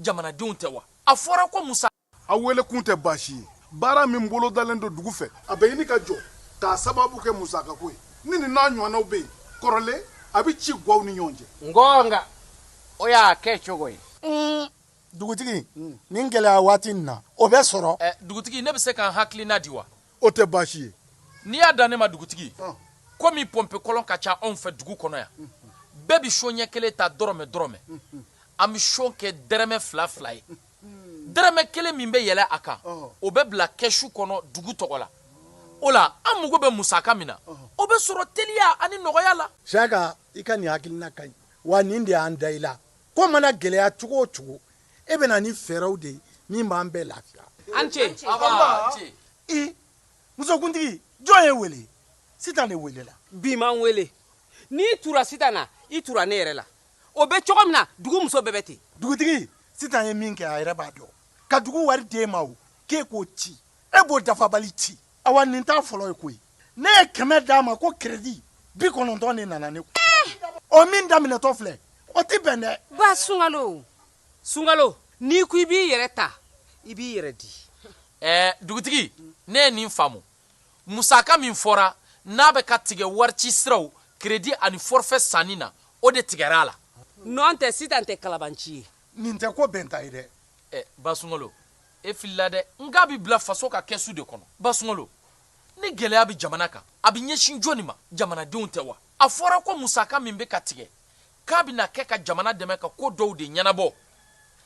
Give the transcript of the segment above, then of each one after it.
Jamanadenw tɛ wa? A fɔra ko musa. A wele kun tɛ baasi ye. Baara min bolodalen don dugu fɛ, a bɛ ɲini ka jɔ k'a sababu kɛ musakako ye. Ni nin n'a ɲɔgɔnnaw bɛ yen kɔrɔlen, a bɛ ci gwaw ni ɲɔgɔn cɛ. Ngɔnga, o y'a kɛ cogo ye. Dugutigi, nin gɛlɛya waati in na, o bɛ sɔrɔ. Ɛ, dugutigi, ne bɛ se ka n hakilina di wa? O tɛ baasi ye. N'i y'a dan ne ma, dugutigi, komi pɔnpe kɔlɔn ka ca anw fɛ dugu kɔnɔ yan, bɛɛ bɛ so ɲɛ kelen ta dɔrɔmɛ dɔrɔmɛ. An bɛ so kɛ dɛrɛmɛ fila fila ye. Dɛrɛmɛ kelen min bɛ yɛlɛ a kan, o bɛ bila kɛsu kɔnɔ dugu tɔgɔ la. O la, an mago bɛ musaka min na, o bɛ sɔrɔ teliya ani nɔgɔya la. Siyaka, i ka nin hakilina ka ɲi wa. Nin de y'an da i la. Ko mana gɛlɛya cogo o cogo, e bɛ na ni fɛɛrɛw de ye min b'an bɛɛ lafiya. An ce. I musokuntigi, jɔn ye wele? Sitan de welela. Bi m'an wele. N'i tura Sitan na, i tura ne yɛrɛ la. O bɛ cogo min na, dugu muso bɛɛ bɛ ten. Dugutigi, Sitan ye min kɛ, a yɛrɛ b'a dɔn. Ka dugu wari d'e ma, o k'e k'o ci, e b'o dafabali ci. Awa, nin t'a fɔlɔ ye koyi. Ne ye 100 d'a ma ko crédit, 90 de nana ne kun. O min daminɛtɔ filɛ, o tɛ bɛn dɛ. Ba Sunkalo, Sunkalo, n'i ko i b'i yɛrɛ ta, i b'i yɛrɛ di. Ɛɛ dugutigi, ne ye nin faamu. Musaka min fɔra n'a bɛ ka tigɛ warici siraw, crédit ani forfait sanni na, o de tigɛra a la. Nɔn tɛ, Sitan tɛ kalabanci ye. Nin tɛ ko bɛnta ye dɛ. Ɛ, Basunkalo, e filila dɛ. N k'a bɛ bila faso ka kɛsu de kɔnɔ. Basunkalo, ni gɛlɛya bɛ jamana kan, a bɛ ɲɛsin jɔnni ma? Jamanadenw tɛ wa? A fɔra ko musaka min bɛ ka tigɛ, k'a bɛna kɛ ka jamana dɛmɛ ka ko dɔw de ɲɛnabɔ.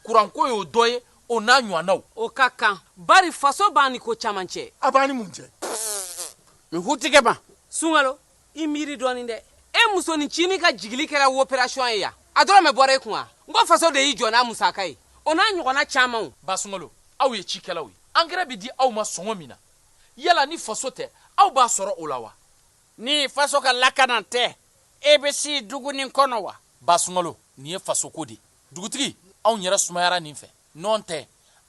Kuranko y'o dɔ ye, o n'a ɲɔgɔnnaw. O ka kan, bari faso b'an ni ko caman cɛ. A b'an ni mun cɛ? N hutigɛ ma. Sunkalo, i miiri dɔɔnin dɛ. E musonin cinin ka jigili kɛra opération ye yan, a dɔrɔmɛ bɔra e kun wa? N ko faso de y'i jɔ n'a musaka ye, o n'a ɲɔgɔnna camanw. Basunkalo, aw ye cikɛlaw ye. Angɛrɛ bɛ di aw ma sɔngɔ min na, yala ni faso tɛ, aw b'a sɔrɔ o la wa? Ni faso ka lakana tɛ, e bɛ si dugu nin kɔnɔ wa? Basunkalo, nin ye fasoko de ye. Dugutigi, anw yɛrɛ sumayara nin fɛ. Nɔn tɛ,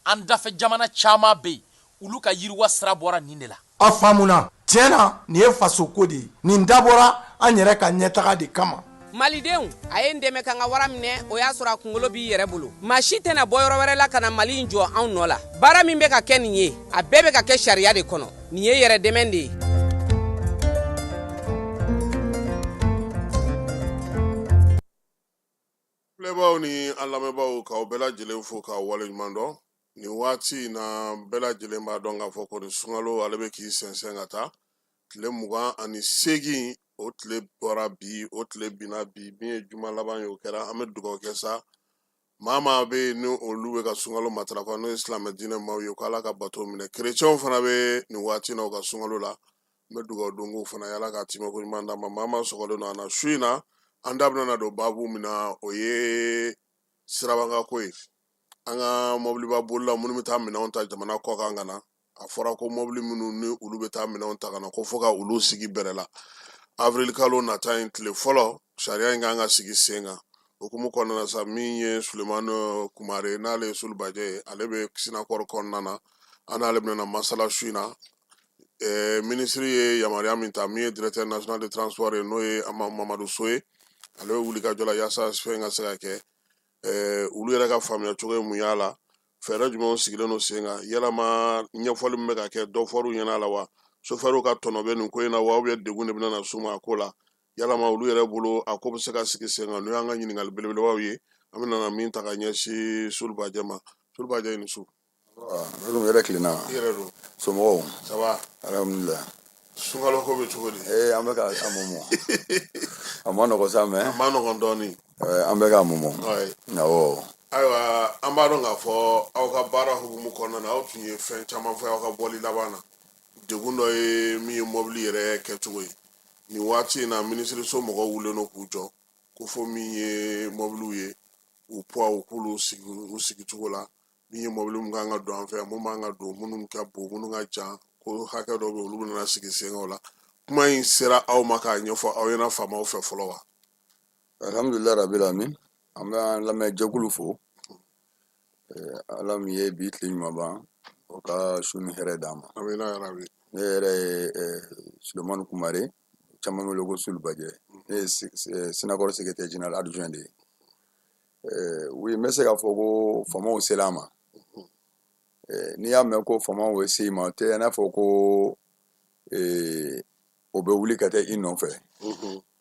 an dafɛ jamana caman bɛ yen, olu ka yiriwa sira bɔra nin de la. A faamuna. Tiɲɛ na, nin ye fasoko de ye. Nin dabɔra an yɛrɛ ka ɲɛtaga de kama. Malidenw, a ye n dɛmɛ ka n ka wara minɛ. O y'a sɔrɔ a kunkolo b'i yɛrɛ bolo. Maa si tɛna bɔ yɔrɔ wɛrɛ la ka na Mali in jɔ anw nɔ la. Baara min bɛ ka kɛ nin ye, a bɛɛ bɛ ka kɛ sariya de kɔnɔ. Nin ye yɛrɛ dɛmɛ de ye. Filɛbaw ni an lamɛnbaaw, k'aw bɛɛ lajɛlen fo k'aw waleɲuman dɔn nin waati in na. Bɛɛ lajɛlen b'a dɔn k'a fɔ ko nin sunkalo, ale bɛ k'i sɛnsɛn ka taa tile 28, o tile bɔra bi, o tile binna bi. Min ye juma laban ye, o kɛra. An bɛ dugawu kɛ sa, maa maa bɛ yen ni olu bɛ ka sunkalo matarafa, n'o ye silamɛ diinɛ maaw ye, ko Ala ka bato minɛ. Kerecɛnw fana bɛ nin waati in na u ka sunkalo la. N bɛ dugawu don k'u fana ye, Ala ka timɛko ɲuman d'an ma. Maa maa sɔgɔlen don an na su in na, an da bɛna don baabu min na, o ye sirabakanko ye. An ka mɔbiliba bolila minnu bɛ taa minɛnw ta jamana kɔ kan ka na, a fɔra ko mɔbili minnu ni olu bɛ taa minɛnw ta ka na, ko fo ka olu sigi bɛrɛ la. Avril kalo nata in tile fɔlɔ, sariya in kan ka sigi sen kan. Hukumu kɔnɔna na sa, min ye Sulemani Kumare, n'ale ye Solubajɛ ye, ale bɛ Sinakɔrɔ kɔnɔna na, an n'ale bɛna masala su in na. Minisiri ye yamaruya min ta, min ye directeur national de transport ye, n'o ye Mamadu So ye, ale bɛ wuli ka jɔ la yaasa fɛn ka se ka kɛ. Olu yɛrɛ ka faamuya cogo ye mun y'a la? Fɛɛrɛ jumɛnw sigilen don sen kan? Yalama ɲɛfɔli min bɛ ka kɛ, dɔ fɔr'u ɲɛna a la wa? Sofɛriw ka tɔnɔ bɛ nin ko in na wa, ou bien degun de bɛna na s'u ma a ko la? Yalama olu yɛrɛ bolo, a ko bɛ se ka sigi sen kan? N'o y'an ka ɲininkali belebelebaw ye, an bɛna na min ta ka ɲɛsin Solubajɛ ma. Solubajɛ, i ni su. Ne yɛrɛ tilenna. I yɛrɛ don? Somɔgɔw? Ça va. Alhamdulilah. Sunkalo ko bɛ cogo di? Ee, an bɛ ka a mɔmɔ. A ma nɔgɔ sa, mais a ma nɔgɔn dɔɔnin. An bɛ k'a mɔmɔ. Awɔ. Ayiwa, an b'a dɔn k'a fɔ aw ka baara hukumu kɔnɔna na, aw tun ye fɛn caman fɔ aw ka bɔli laban na. Degun dɔ ye min ye, mɔbili yɛrɛ kɛcogo ye. Nin waati in na, minisiriso mɔgɔw wulilen don k'u jɔ ko fo min ye mɔbiliw ye, u poids, u k'olu sigi u sigicogo la. Min ye mɔbili min kan ka don an fɛ yan, mun man ka don, minnu ka bon, minnu ka jan, ko hakɛ dɔ bɛ olu bɛna sigi sen kan. O la, kuma in sera aw ma k'a ɲɛfɔ aw ɲɛna faamaw fɛ fɔlɔ wa? Alhamdulilah rabil alamin. An bɛ an lamɛn jɛkulu fo. Ala min ye bi tile ɲuman ban, o ka su ni hɛrɛ d'an ma. Amina yarabi. Ne yɛrɛ ye Sulemani Kumare, caman wele ko Solubajɛ. Ne ye Sinakɔrɔ secrétaire général adjoint de ye. Oui, n bɛ se k'a fɔ ko faamaw sera a ma. N'i y'a mɛn ko faamaw bɛ se i ma, o tɛ i n'a fɔ ko o bɛ wuli ka taa i nɔfɛ.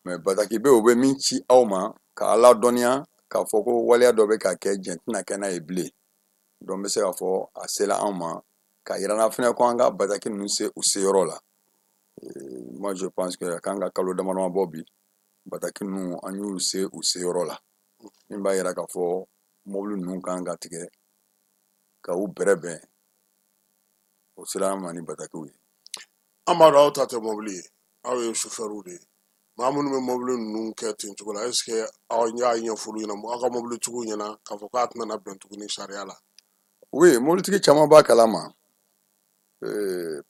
Mais bataki bɛ yen, o bɛ min ci aw ma k'a ladɔnniya k'a fɔ ko waleya dɔ bɛ ka kɛ, jɛn tɛna kɛ n'a ye bilen. Donc n bɛ se k'a fɔ a sera anw ma k'a yira n na fɛnɛ ko an ka bataki ninnu se u seyɔrɔ la. Moi je pense que a kan ka kalo dama dama bɔ bi, bataki ninnu an y'u se u seyɔrɔ la, min b'a yira k'a fɔ mobili ninnu kan ka tigɛ ka u bɛrɛbɛn. O sera an ma ni batakiw ye. An b'a dɔn aw ta tɛ mobili ye, aw ye sofɛriw de ye. Maa minnu bɛ mobili ninnu kɛ ten cogo la, est ce que aw y'a ɲɛfɔ olu ɲɛna, aw ka mobilitigiw ɲɛna, k'a fɔ k'a tɛna bɛn tuguni sariya la? Oui, mobilitigi caman b'a kalama,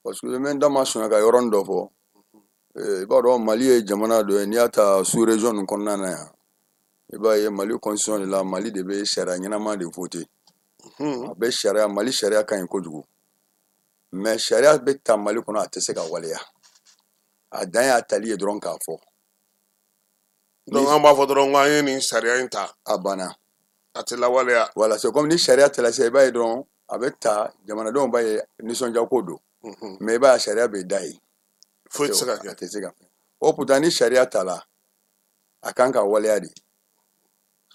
parce que n bɛ n da ma sonya ka yɔrɔnin dɔ fɔ. I b'a dɔn Mali ye jamana dɔ ye, n'i y'a ta sous région ninnu kɔnɔna na yan, i b'a ye Mali constitution de la, Mali de bɛ sariya ɲɛnama de voter. A bɛ sariya, Mali sariya ka ɲi kojugu, mais sariya bɛ ta Mali kɔnɔ, a tɛ se ka waleya. A dan y'a tali ye dɔrɔn k'a fɔ. Donc an b'a fɔ dɔrɔn ko an ye nin sariya in ta. A banna. A tɛ lawaleya. Voilà, c'est comme ni sariya tala sisan, i b'a ye dɔrɔn a bɛ ta, jamanadenw b'a ye nisɔndiya ko don, mais i b'a ye sariya bɛ da yen. Foyi tɛ se ka kɛ. A tɛ se ka kɛ. O pourtant ni sariya tala, a kan ka waleya de.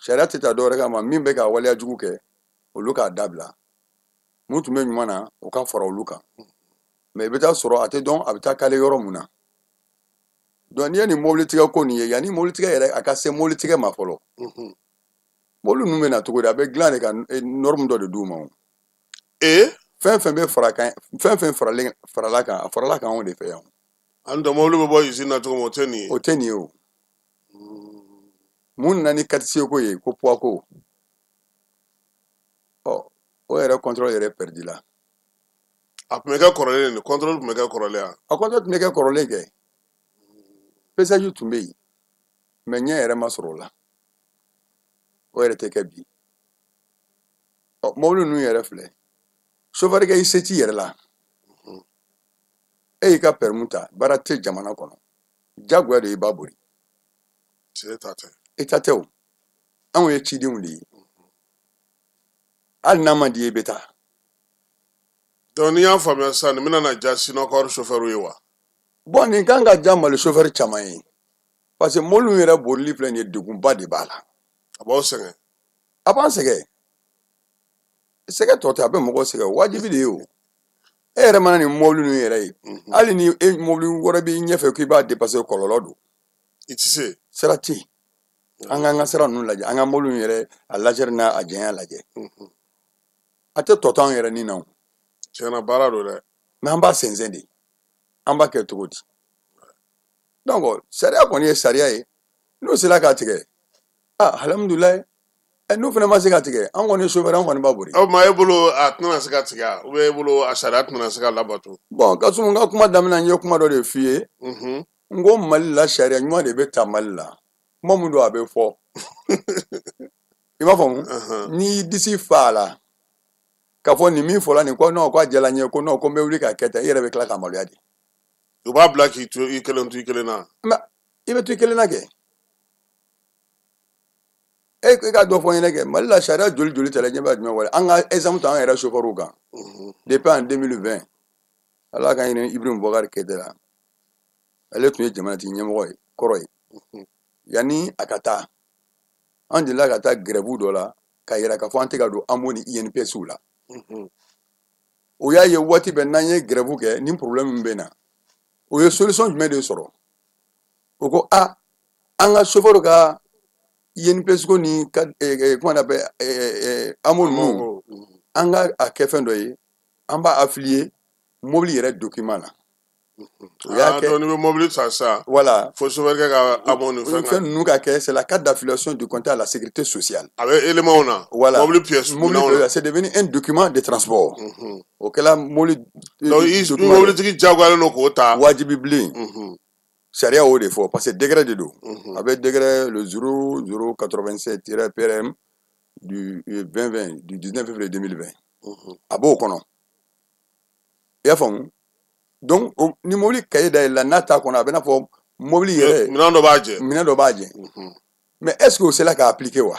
Sariya tɛ ta dɔwɛrɛ kama, min bɛ ka waleya jugu kɛ, olu k'a dabila, mun tun bɛ ɲuman na, o ka fara olu kan. Mais i bɛ taa sɔrɔ a tɛ dɔn a bɛ taa kale yɔrɔ mun na. Donc n'i ye nin mobilitigɛ ko nin ye, yanni mobilitigɛ yɛrɛ a ka se mobilitigɛ ma fɔlɔ, mobili ninnu bɛ na cogo di? A bɛ dilan de ka norme dɔ de d'u ma o. Fɛn fɛn bɛ fara kan, fɛn fɛn faralen farala kan, a farala kan anw de fɛ yan. An tɛ mobili bɛ bɔ usine na cogo min, o tɛ nin ye. O tɛ nin ye. O mun nana ni quantité ko ye, ko poids ko, ɔ o yɛrɛ contrôle yɛrɛ perdu la. A tun bɛ kɛ kɔrɔlen de, contrôle tun bɛ kɛ kɔrɔlen yan. A contrôle tun bɛ kɛ kɔrɔlen kɛ, pesage tun bɛ yen, mais ɲɛ yɛrɛ ma sɔrɔ o la, o yɛrɛ tɛ kɛ bi. Ɔ mobili ninnu yɛrɛ filɛ, chauffeur kɛ i se t'i yɛrɛ la, e y'i ka permis ta, baara tɛ jamana kɔnɔ, jagoya de i b'a bori. E ta tɛ. E ta tɛ o, anw ye cidenw de ye, hali n'a man di i ye, i bɛ taa. Donc n'i y'a faamuya sisan, nin bɛna na diya Sinakɔri chauffeur ye wa? Bon, nin kan ka diya Mali chauffeur caman ye, parce que mobili yɛrɛ borili filɛ nin ye, degunba de b'a la. A b'aw sɛgɛn. A b'an sɛgɛn, sɛgɛn tɔ tɛ, a bɛ mɔgɔ sɛgɛn, wajibi de ye o. E yɛrɛ mana nin mobili ninnu yɛrɛ ye, hali ni e mobili wɛrɛ b'i ɲɛfɛ k'i b'a dépasser, kɔlɔlɔ don. I tɛ se. Sira tɛ yen. An k'an ka sira ninnu lajɛ, an ka mobili yɛrɛ a largeur n'a a janya lajɛ, a tɛ tɔ to an yɛrɛ ni na o. Tiɲɛna, baara don dɛ. Mais an b'a sɛnsɛn de, an b'a kɛ cogo di? Donc sariya kɔni ye sariya ye, n'o sera k'a tigɛ, ah, alhamdulilayi. N'o fana ma se ka tigɛ, an kɔni ye chauffeur, an kɔni b'a bori. O tuma e bolo a tɛna se ka tigɛ wa, ou bien e bolo a sariya tɛna se ka labato? Bon, Kasumu, n ka kuma daminɛ, n ye kuma dɔ de f'i ye. N ko Mali la, sariya ɲuman de bɛ ta Mali la. Kuma min don, a bɛ fɔ, i b'a faamu, n'i y'i disi fa a la k'a fɔ nin min fɔla nin ko non, ko a diyara n ye, ko non, ko n bɛ wuli k'a kɛ tan, i yɛrɛ bɛ tila ka maloya de. U b'a bila k'i to i kelen, to i kelen na. Mais i bɛ to i kelen na kɛ. E ka dɔ fɔ n ɲɛna kɛ, Mali la sariya joli joli tala, ɲɛ bɛ jumɛn wale? An ka exemple ta an yɛrɛ chauffeur kan. Depuis en 2020, Ala ka hinɛ Ibrahim Boubacar Keïta la, ale tun ye jamanatigi ɲɛmɔgɔ ye kɔrɔ ye. Yanni a ka taa, an delila ka taa grève dɔ la ka yira k'a fɔ an tɛ ka don AMO ni INPS la. O y'a ye waati bɛɛ n'an ye grève kɛ, ni problème min bɛ na, o ye solution jumɛn de sɔrɔ? O ko a an ka chauffeur ka INPS ko ni ka comment on appelle, AMO ninnu, an ka a kɛ fɛn dɔ ye, an b'a affilier mobili yɛrɛ document na. O y'a kɛ. Donc n'i bɛ mobili san sisan. Voilà. Fo chauffeur kɛ ka AMO ni fɛn. Fɛn ninnu ka kɛ, c'est la carte d'affiliation du compte à la sécurité sociale. A bɛ élément na. Voilà. Mobili pièce. Mobili pièce, c'est devenu un document de transport. O kɛla mobili. Donc i mobilitigi diyagoyalen don k'o ta. Wajibi bilen. Sariya y'o de fɔ, parce que décret de don. A bɛ décret le 0087 PRM du 2020 du 19 février 2020. A b'o kɔnɔ. I y'a faamu? Donc ni mobili cahier dayɛlɛla n'a t'a kɔnɔ, a bɛ n'a fɔ mobili yɛrɛ. Minɛn dɔ b'a jɛ. Minɛn dɔ b'a jɛ. Mais est ce que o sera k'a appliquer wa?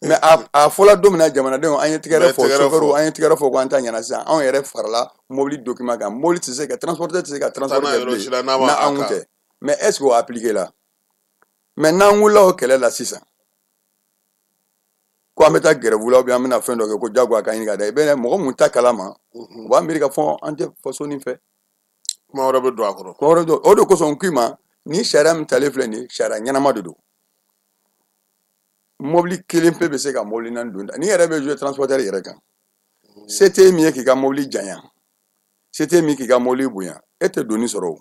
Mais a fɔla don min na, jamanadenw, an ye tigɛrɛ fɔ, chauffeur, an ye tigɛrɛ fɔ ko an ta ɲɛna. Sisan anw yɛrɛ farala mobili document kan. Mobili tɛ se ka transporteur tɛ se ka transport kɛ bilen na anw tɛ. Mais est ce que o appliqué la? Mais n'an wulila o kɛlɛ la sisan ko an bɛ taa grève la ou bien an bɛna fɛn dɔ kɛ ko jagoya ka ɲini ka da, i bɛ mɔgɔ mun ta kalama, u b'a miiri ka fɔ an tɛ faso nin fɛ. Kuma wɛrɛ bɛ don a kɔrɔ. Kuma wɛrɛ don. O de kosɔn n k'i ma, ni sariya min talen filɛ nin ye, sariya ɲɛnama de don. Mobili kelen pe bɛ se ka mobili naani don. Ni yɛrɛ bɛ jouer transporteur yɛrɛ kan, se tɛ min ye k'i ka mobili janya, se tɛ min k'i ka mobili bonya, e tɛ doni sɔrɔ o.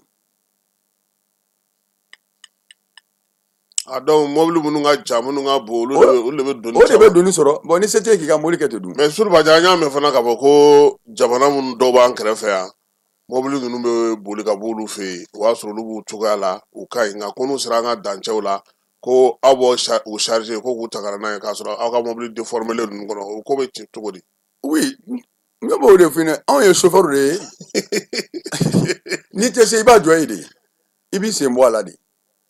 A donc mobili minnu ka jan, minnu ka bon, olu de bɛ doni. O de bɛ doni sɔrɔ. Bon, ni se tɛ k'i ka mobili kɛ ten dun. Mais Surubaja, an y'a mɛn fana k'a fɔ ko jamana minnu dɔw b'an kɛrɛfɛ yan, mobili ninnu bɛ boli ka b'olu fɛ yen, o y'a sɔrɔ olu b'u cogoya la, u ka ɲi, nka ko n'u sera an ka dancɛw la, ko aw b'o u charger ko k'u ta ka na n'a ye, k'a sɔrɔ aw ka mobili déformélen ninnu kɔnɔ. O ko bɛ ten cogo di? Oui, ne b'o de f'i ɲɛna. Anw ye chauffeur de ye. N'i tɛ se, i b'a jɔ yen de, i b'i sen bɔ a la de.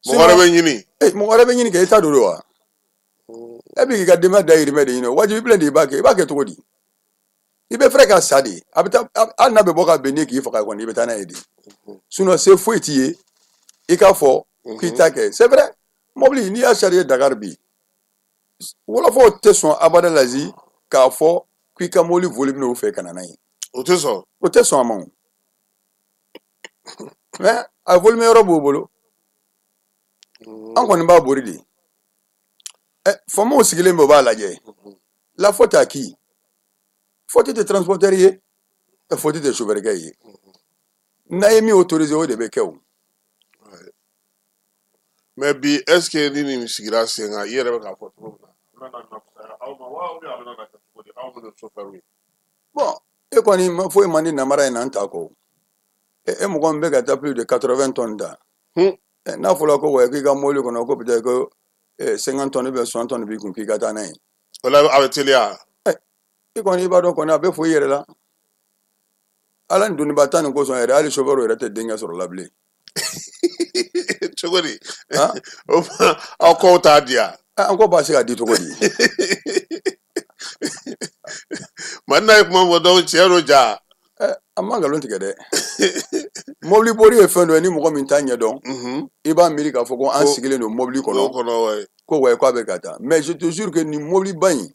Mɔgɔ wɛrɛ bɛ ɲini. Mɔgɔ wɛrɛ bɛ ɲini kɛ, i ta don wa? E bɛ k'i ka denbaya dayirimɛ de ɲini. Wajibi bilen de, i b'a kɛ. I b'a kɛ cogo di? I bɛ fɛrɛ ka sa de. A bɛ taa, hali n'a bɛ bɔ ka bɛn ni k'i faga kɔni, i bɛ taa n'a ye de. Sinon se foyi t'i ye i k'a fɔ k'i ta kɛ. C'est vrai, mobili n'i y'a charger Dakar bi, wɔlɔfɔw tɛ sɔn abada lazi k'a fɔ k'i ka mobili volume n'o fɛ ka na n'a ye. O tɛ sɔn. O tɛ sɔn a ma o. Mais a volume yɔrɔ b'o bolo. An kɔni b'a bori de. Ɛ, faamaw sigilen bɛ, o b'a lajɛ. La faute à qui? Faute tɛ transporteur ye, faute tɛ chauffeur kɛ ye. N'a ye min autorisé, o de bɛ kɛ o. Mais bi, est ce que ni nin sigira sen kan, i yɛrɛ bɛ k'a fɔ cogo min na, a bɛna na fisaya aw ma wa, ou bien a bɛna na kɛ cogo di, aw minnu ye chauffeur ye? Bon, e kɔni ma foyi man di namara in na an ta kɔ. E mɔgɔ min bɛ ka taa plus de 80 tonnes ta, n'a fɔra ko wa k'i ka mobili kɔnɔ ko peut-être ko 50 tonnes ou bien 60 tonnes b'i kun k'i ka taa n'a ye. O la, a bɛ teliya. I kɔni i b'a dɔn kɔni, a bɛ fo i yɛrɛ la. Ala ni doniba ta nin kosɔn yɛrɛ, hali chauffeur yɛrɛ tɛ denkɛ sɔrɔ la bilen. Cogo di? Aw kɔw t'a di yan? An ko b'a se ka di cogo di? Mali n'a ye kuma fɔ, donc tiɲɛ don ja. An ma nkalon tigɛ dɛ. Mobili bori ye fɛn dɔ ye, ni mɔgɔ min t'a ɲɛdɔn, i b'a miiri k'a fɔ ko an sigilen don mobili kɔnɔ ko wa k'a bɛ ka taa. Mais je te jure que nin mobiliba in,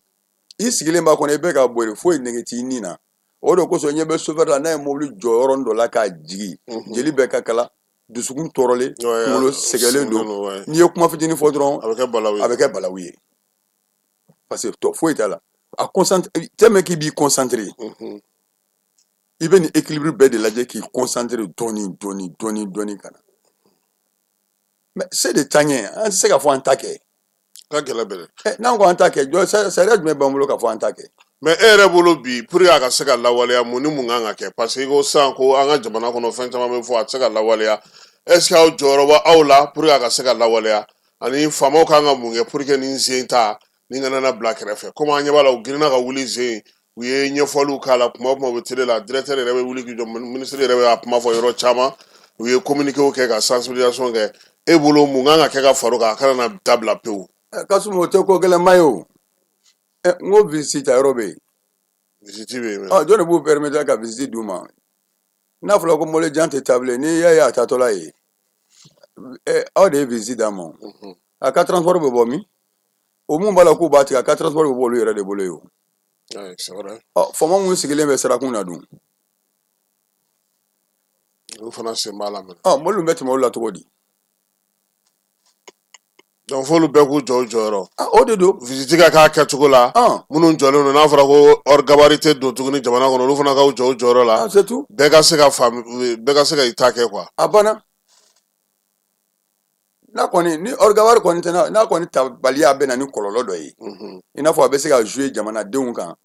i sigilen b'a kɔnɔ, i bɛ ka bori, foyi nege t'i nin na. O de kosɔn ɲɛ bɛ chauffeur la, n'a ye mobili jɔ yɔrɔnin dɔ la k'a jigin, jeli bɛɛ ka kala, dusukun tɔɔrɔlen, kunkolo sɛgɛlen don. N'i ye kuma fitinin fɔ dɔrɔn, a bɛ kɛ balawu ye. A bɛ kɛ balawu ye, parce que tɔ foyi t'a la. A concentré tellement k'i b'i concentré, i bɛ nin équilibre bɛɛ de lajɛ k'i concentré dɔɔni dɔɔni dɔɔni dɔɔni ka na. Mais se de t'an ye, an tɛ se k'a fɔ an ta kɛ. Ka gɛlɛn bɛrɛ. N'an ko an ta kɛ, jɔ sariya jumɛn b'an bolo k'a fɔ an ta kɛ? Mais e yɛrɛ bolo bi, pour que a ka se ka lawaleya, mun ni mun kan ka kɛ? Parce que i ko sisan ko an ka jamana kɔnɔ, fɛn caman bɛ fɔ, a tɛ se ka lawaleya. Est ce que aw jɔyɔrɔ bɛ aw la pour que a ka se ka lawaleya? Ani faamaw kan ka mun kɛ pour que nin sen ta nin kana na bila kɛrɛfɛ? Komi an ɲɛ b'a la, u girinna ka wuli sen, u ye ɲɛfɔliw k'a la, kuma o kuma u bɛ télé la, directeur yɛrɛ bɛ wuli k'i jɔ, ministre yɛrɛ bɛ a kuma fɔ yɔrɔ caman, u ye communiqué kɛ ka sensibilisation kɛ. E bolo, mun kan ka kɛ ka far'o kan, a kana na dabila pewu? Kasumu, o tɛ ko gɛlɛnba ye o. N ko visite ta yɔrɔ bɛ yen. Visite bɛ yen. Ɔ, jɔn de b'u permettre ka visite d'u ma? N'a fɔra ko mobili jan tɛ taa bilen, n'i y'a ye a taatɔla ye, aw de ye visite d'a ma. A ka transport bɛ bɔ min? O mun b'a la k'u b'a tigɛ, a ka transport bɛ bɔ olu yɛrɛ de bolo ye o. Ɔ, faama mun sigilen bɛ sirakun na dun? Olu fana sen b'a la minɛ. Ɔ, mobili bɛ tɛmɛ olu la cogo di? Donc f'olu bɛɛ k'u jɔ u jɔyɔrɔ. O de don. Visite ka k'a kɛcogo la. Minnu jɔlen don, n'a fɔra ko hors gabarit tɛ don tuguni jamana kɔnɔ, olu fana k'u jɔ u jɔyɔrɔ la. C'est tout. Bɛɛ ka se ka faamu, bɛɛ ka se ka i ta kɛ quoi. A banna. N'a kɔni ni hors gabarit kɔni tɛ, n'a kɔni tabaliya bɛ na ni kɔlɔlɔ dɔ ye, i n'a fɔ a bɛ se ka jouer jamanadenw kan.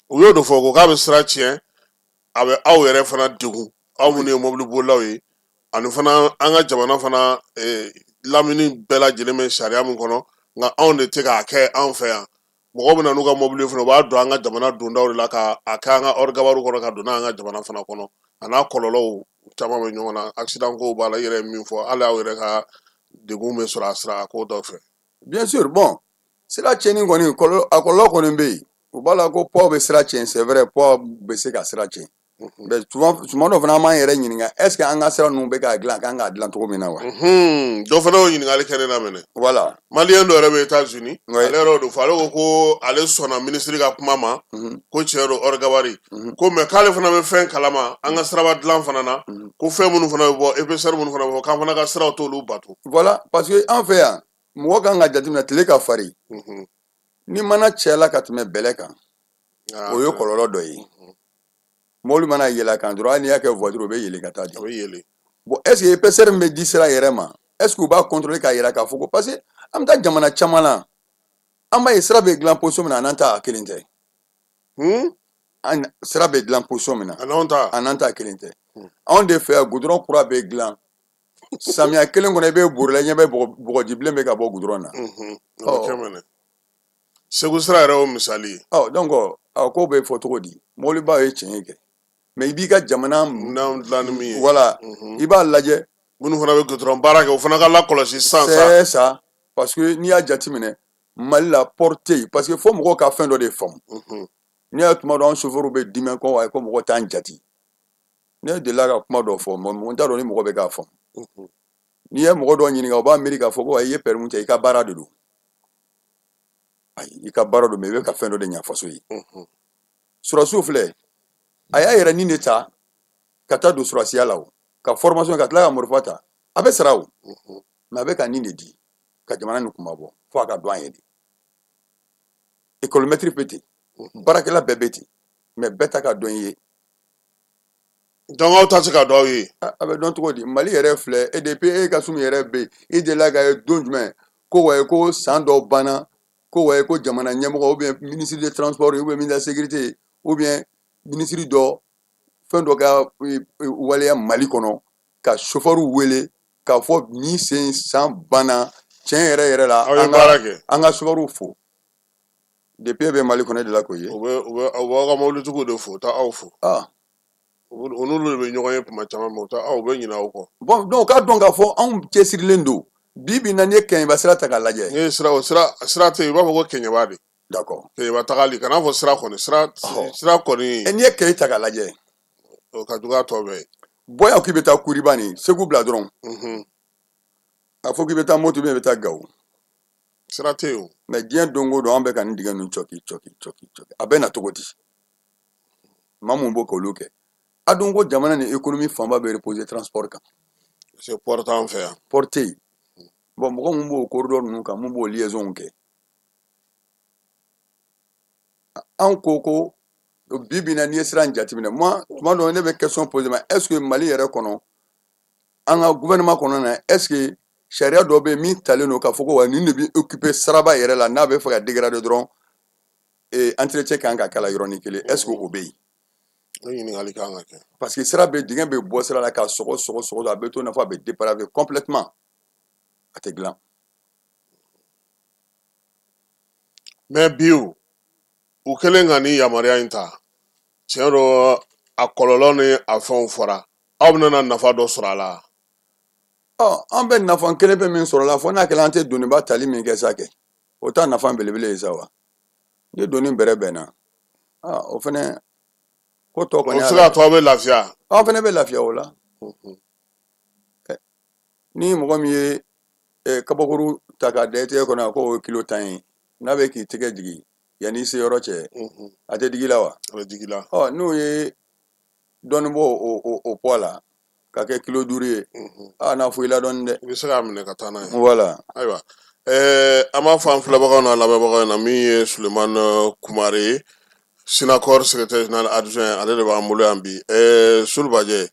U y'o de fɔ ko k'a bɛ sira tiɲɛ, a bɛ aw yɛrɛ fana degun, aw minnu ye mobili bolilaw ye, ani fana an ka jamana fana lamini bɛɛ lajɛlen bɛ sariya min kɔnɔ, nka anw de tɛ k'a kɛ anw fɛ yan. Mɔgɔw bɛ na n'u ka mobili fana, u b'a don an ka jamana dondaw de la ka a kɛ an ka hors gabarit kɔnɔ ka don n'a an ka jamana fana kɔnɔ. A n'a kɔlɔlɔw caman bɛ ɲɔgɔn na, accident kow b'a la. I yɛrɛ ye min fɔ, hali aw yɛrɛ ka degun bɛ sɔrɔ a sira a ko dɔ fɛ. Bien sûr. Bon, Sira tiɲɛni kɔni, a kɔlɔlɔ kɔni bɛ yen. U b'a la ko poids bɛ sira tiɲɛ, c'est vrai, poids bɛ se ka sira tiɲɛ. Mais souvent, tuma dɔ fana, an b'an yɛrɛ ɲininka, est ce que an ka sira ninnu bɛ k'a dilan, a kan k'a dilan cogo min na wa? Dɔ fana y'o ɲininkali kɛ ne na mɛnɛ. Voilà. Maliyɛn dɔ yɛrɛ bɛ États-Unis, ale yɛrɛ y'o de fɔ. Ale ko ko ale sɔnna minisiri ka kuma ma, ko tiɲɛ don, hors gabarit ko, mais k'ale fana bɛ fɛn kalama an ka siraba dilan fana na, ko fɛn minnu fana bɛ bɔ, épaisseur minnu fana bɛ bɔ, k'an fana ka siraw t'olu bato. Voilà, parce que an fɛ yan, mɔgɔ kan ka jateminɛ, tile ka farin. Ni mana cayala ka tɛmɛ bɛlɛ kan, o ye kɔlɔlɔ dɔ ye. Mobili mana yɛlɛ a kan dɔrɔn, hali n'i y'a kɛ voiture, o bɛ yɛlɛ ka taa di. A bɛ yɛlɛ. Bon, est ce que épaisseur min bɛ di sira yɛrɛ ma, est ce que u b'a contrôler k'a yira k'a fɔ ko, parce que an bɛ taa jamana caman na, an b'a ye sira bɛ dilan position min na, a n'an ta kelen tɛ. An sira bɛ dilan position min na, a n'anw ta, a n'an ta kelen tɛ. Anw de fɛ yan, goudron kura bɛ dilan, samiya kelen kɔnɔ, i bɛ bori la, i ɲɛ bɛ bɔgɔjibilen bɛ ka bɔ goudron na. O bɛ kɛ mɛnɛ. Segu sira yɛrɛ y'o misali ye. Ɔ, donc a ko bɛ fɔ cogo di? Mɔbilibaw ye tiɲɛ kɛ, mais i b'i ka jamana n'anw dilan ni min ye. Voilà, i b'a lajɛ. Minnu fana bɛ goudron baara kɛ, o fana ka lakɔlɔsi sisan sa. C'est ça, parce que n'i y'a jateminɛ, Mali la, port tɛ yen, parce que fo mɔgɔw ka fɛn dɔ de faamu. N'i y'a tuma dɔn, an chauffeur bɛ dimi ko ayi, ko mɔgɔ t'an jate. Ne delila ka kuma dɔ fɔ, mɛ n t'a dɔn ni mɔgɔ bɛ k'a faamu. N'i ye mɔgɔ dɔ ɲininka, o b'a miiri k'a fɔ ko ayi, i ye permis ta, i ka baara de don. Ayi, i ka baara don, mais i bɛ ka fɛn dɔ de ɲɛ faso ye. Surasiw filɛ, a y'a yɛrɛ ni de ta ka taa don surasiya la, o ka formation, ka tila ka marifa ta, a bɛ sara o, mais a bɛ ka nin de di ka jamana nin kunma bɔ, fo a ka dɔn an ye de. École maître bɛ ten, baarakɛla bɛɛ bɛ ten, mais bɛɛ ta ka dɔn i ye. Donc aw ta se ka dɔn aw ye. A bɛ dɔn cogo di? Mali yɛrɛ filɛ, e depuis e ka sun yɛrɛ bɛ yen, i delila ka ye don jumɛn ko wayi, ko san dɔ banna, ko wayi, ko jamana ɲɛmɔgɔ ou bien ministre de transport ou bien ministre de la sécurité ou bien ministre dɔ, fɛn dɔ ka waleya Mali kɔnɔ ka chauffeur wele k'a fɔ nin sen san banna, tiɲɛ yɛrɛ yɛrɛ la, aw ye baara kɛ, an ka chauffeur fo. Depuis e bɛ Mali kɔnɔ, e delila k'o ye? U bɛ aw ka mobilitigiw de fo, u t'a aw fo. U n'olu de bɛ ɲɔgɔn ye tuma caman, mais u t'a aw, u bɛ ɲinɛ aw kɔ. Bon, donc k'a dɔn k'a fɔ anw cɛsirilen don. Bi bi in na, n'i ye Kɛɲɛba sira ta k'a lajɛ. N'i ye sira, o sira tɛ yen, i b'a fɔ ko Kɛɲɛba de. D'accord. Kɛɲɛba tagali, kan'a fɔ sira kɔni, sira kɔni. N'i ye Kayi ta k'a lajɛ. O ka jugu a tɔ bɛɛ ye. Bɔ yan k'i bɛ taa Kuriba ni Segu bila dɔrɔn. A fɔ k'i bɛ taa Moti, i bɛ taa Gawo. Sira tɛ yen o. Mais diɲɛ don o don, an bɛ ka nin dingɛ ninnu cɔki cɔki cɔki cɔki, a bɛ na cogo di? Maa mun b'o k'olu kɛ? A dun ko jamana ni économie fanba bɛ reposer transport kan. Parce que port t'an fɛ yan. Port tɛ yen. Bon, mɔgɔ mun b'o corridor ninnu kan, mun b'o liaison kɛ? An ko bi bi in na, n'i ye sira in jateminɛ, moi, tuma dɔ ne bɛ question poser ma, est ce que Mali yɛrɛ kɔnɔ, an ka gouvernement kɔnɔ na, est ce que sariya dɔ bɛ yen min talen don k'a fɔ ko wa nin de bɛ occuper siraba yɛrɛ la, n'a bɛ fɛ ka dégrader dɔrɔn, entretien kan ka k'a la yɔrɔnin kelen, est ce que o bɛ yen? O ɲininkali kan ka kɛ. Parce que sira bɛ, dingɛ bɛ bɔ sira la ka sɔgɔ sɔgɔ sɔgɔ, a bɛ to i n'a fɔ a bɛ dépraver complètement, a tɛ dilan. Mais bi o, u kɛlen ka nin yamaruya in ta, tiɲɛ don, a kɔlɔlɔ ni a fɛnw fɔra, aw bɛna nafa dɔ sɔrɔ a la? Ɔ, an bɛ nafa kelen bɛ min sɔrɔ la, fo n'a kɛra an tɛ doniba tali min kɛ sa kɛ, o t'a nafa belebele ye sa wa. Ni doni bɛrɛ bɛnna, o fɛnɛ ko tɔ kɔni. O bɛ se k'a to aw bɛ lafiya. An fɛnɛ bɛ lafiya o la. Ni mɔgɔ min ye kabakuru ta k'a da i tɛgɛ kɔnɔ, a ko o ye kilo 10 ye, n'a bɛ k'i tɛgɛ jigin yanni i se yɔrɔ cɛ, a tɛ digi la wa? A bɛ digi la. Ɔ, n'o ye dɔɔnin bɔ o poids la ka kɛ kilo 5 ye, aa, n'a fɔ i la dɔɔnin dɛ. I bɛ se k'a minɛ ka taa n'a ye. Voilà. Ayiwa, an b'a fɔ an filɛbagaw n'a lamɛnbagaw ɲɛna, min ye Sulemani Kumare ye, Synacor secrétaire général adjoint, ale de b'an bolo yan bi. Sulubajɛ,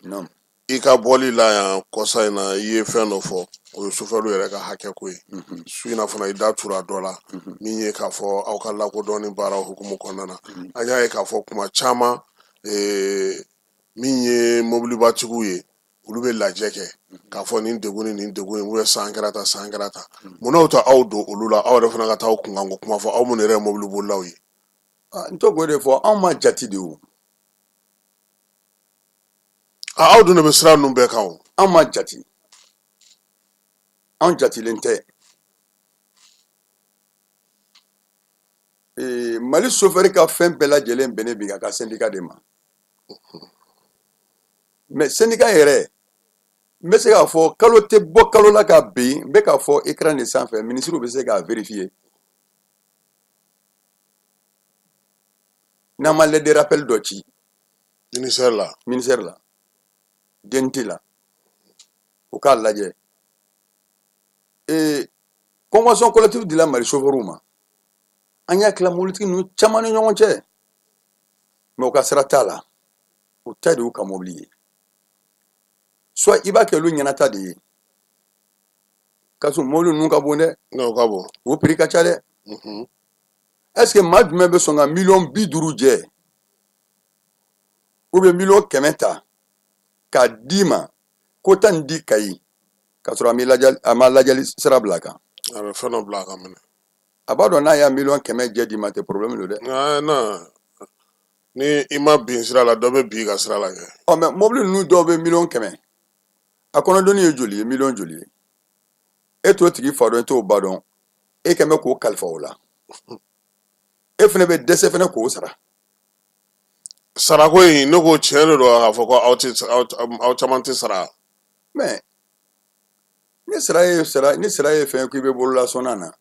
i ka bɔli la yan kɔsa in na, i ye fɛn dɔ fɔ, o ye sofɛriw yɛrɛ ka hakɛ ko ye. Su in na fana, i da tura dɔ la, min ye k'a fɔ aw ka lakodɔnni baaraw hukumu kɔnɔna na, an y'a ye k'a fɔ kuma caman, min ye mobilibatigiw ye, olu bɛ lajɛ kɛ k'a fɔ nin degun ni nin degun ye, san kɛra tan, san kɛra tan. Munna ta aw don olu la, aw yɛrɛ fana ka taa aw kunkanko kuma fɔ, aw minnu yɛrɛ ye mobilibolilaw ye? N to k'o de fɔ, anw ma jate de o. Aw dun de bɛ sira ninnu bɛɛ kan o. Anw ma jate, anw jatilen tɛ. Mali sofɛri ka fɛn bɛɛ lajɛlen bɛnnen bi a ka syndicat de ma. Mais syndicat yɛrɛ, n bɛ se k'a fɔ kalo tɛ bɔ kalo la ka bin, n bɛ k'a fɔ écran de sanfɛ, minisiriw bɛ se k'a vérifier n'an ma lettre de rappel dɔ ci ministère la, ministère la, DNT la, u k'a lajɛ. Convention collective dila Mali chauffeurs ma, an y'a tila mobilitigi ninnu caman ni ɲɔgɔn cɛ, mais u ka sira t'a la, u ta de y'u ka mobili ye. Soit i b'a kɛ olu ɲɛnata de ye, ka sɔrɔ mobili ninnu ka bon dɛ. N'o ka bon. O prix ka ca dɛ. Est ce que maa jumɛn bɛ sɔn ka miliyɔn 50 jɛ ou bien miliyɔn 100 ta k'a d'i ma ko taa nin di Kayi, k'a sɔrɔ a m'i lajali, a ma lajali sira bila a kan? A bɛ fɛn dɔ bila a kan minɛ. A b'a dɔn n'a y'a miliyɔn 100 jɛ d'i ma tɛ, problème don dɛ. Ah, non, ni i ma bin sira la, dɔ bɛ bin i ka sira la kɛ. Ɔ, mais mobili ninnu dɔw bɛ miliyɔn 100, a kɔnɔdonni ye joli ye? Miliyɔn joli ye? E t'o tigi fa dɔn, e t'o ba dɔn, e kɛn bɛ k'o kalifa o la, e fana bɛ dɛsɛ fana k'o sara. Sarako in, ne ko tiɲɛ de don k'a fɔ ko aw tɛ aw caman tɛ sara? Mais ni sara ye sara, ni sara ye fɛn k'i bɛ bololasɔnna na.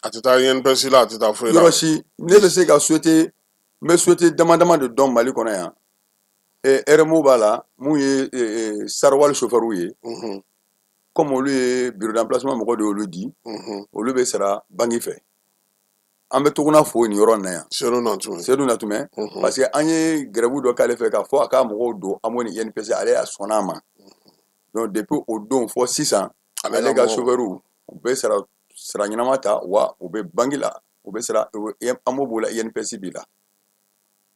A tɛ taa INPS la, a tɛ taa foyi la. Yɔrɔ si. Ne bɛ se ka société, n bɛ société dama dama de dɔn Mali kɔnɔ yan. RMO b'a la, mun ye Sarwal chauffeur ye, comme olu ye bureau d'emplacement mɔgɔ de y'olu di, olu bɛ sara banque fɛ. An bɛ Toguna fo nin yɔrɔ in na yan. Seydou Natumɛ. Seydou Natumɛ, parce que an ye grève dɔ k'ale fɛ k'a fɔ a ka mɔgɔw don AMO ni INPS, ale y'a sɔnna a ma. Donc depuis o don fɔ sisan, ale ka chauffeur u bɛ sara sara ɲɛnama ta wa, u bɛ banque la, u bɛ sara, AMO b'o la, INPS b'i la.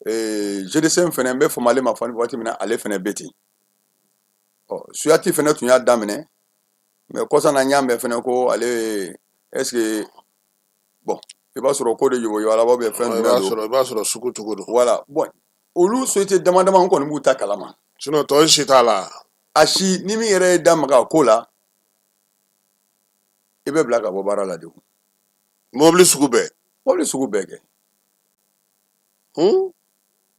GDCM fɛnɛ, n bɛ fama ale ma fɔ waati min na, ale fɛnɛ bɛ ten. Ɔ, Suyati fɛnɛ tun y'a daminɛ, mais kɔsa na n y'a mɛn fɛnɛ ko ale, est ce que, bon, i b'a sɔrɔ ko de yoboyaba bɛ fɛn jumɛn don, i b'a sɔrɔ sugu cogo don. Voilà, bon, olu société dama dama n kɔni b'u ta kalama. Sinon tɔ si t'a la. A si, ni min yɛrɛ ye da maga a ko la, i bɛ bila ka bɔ baara la de. Mobili sugu bɛɛ? Mobili sugu bɛɛ kɛ.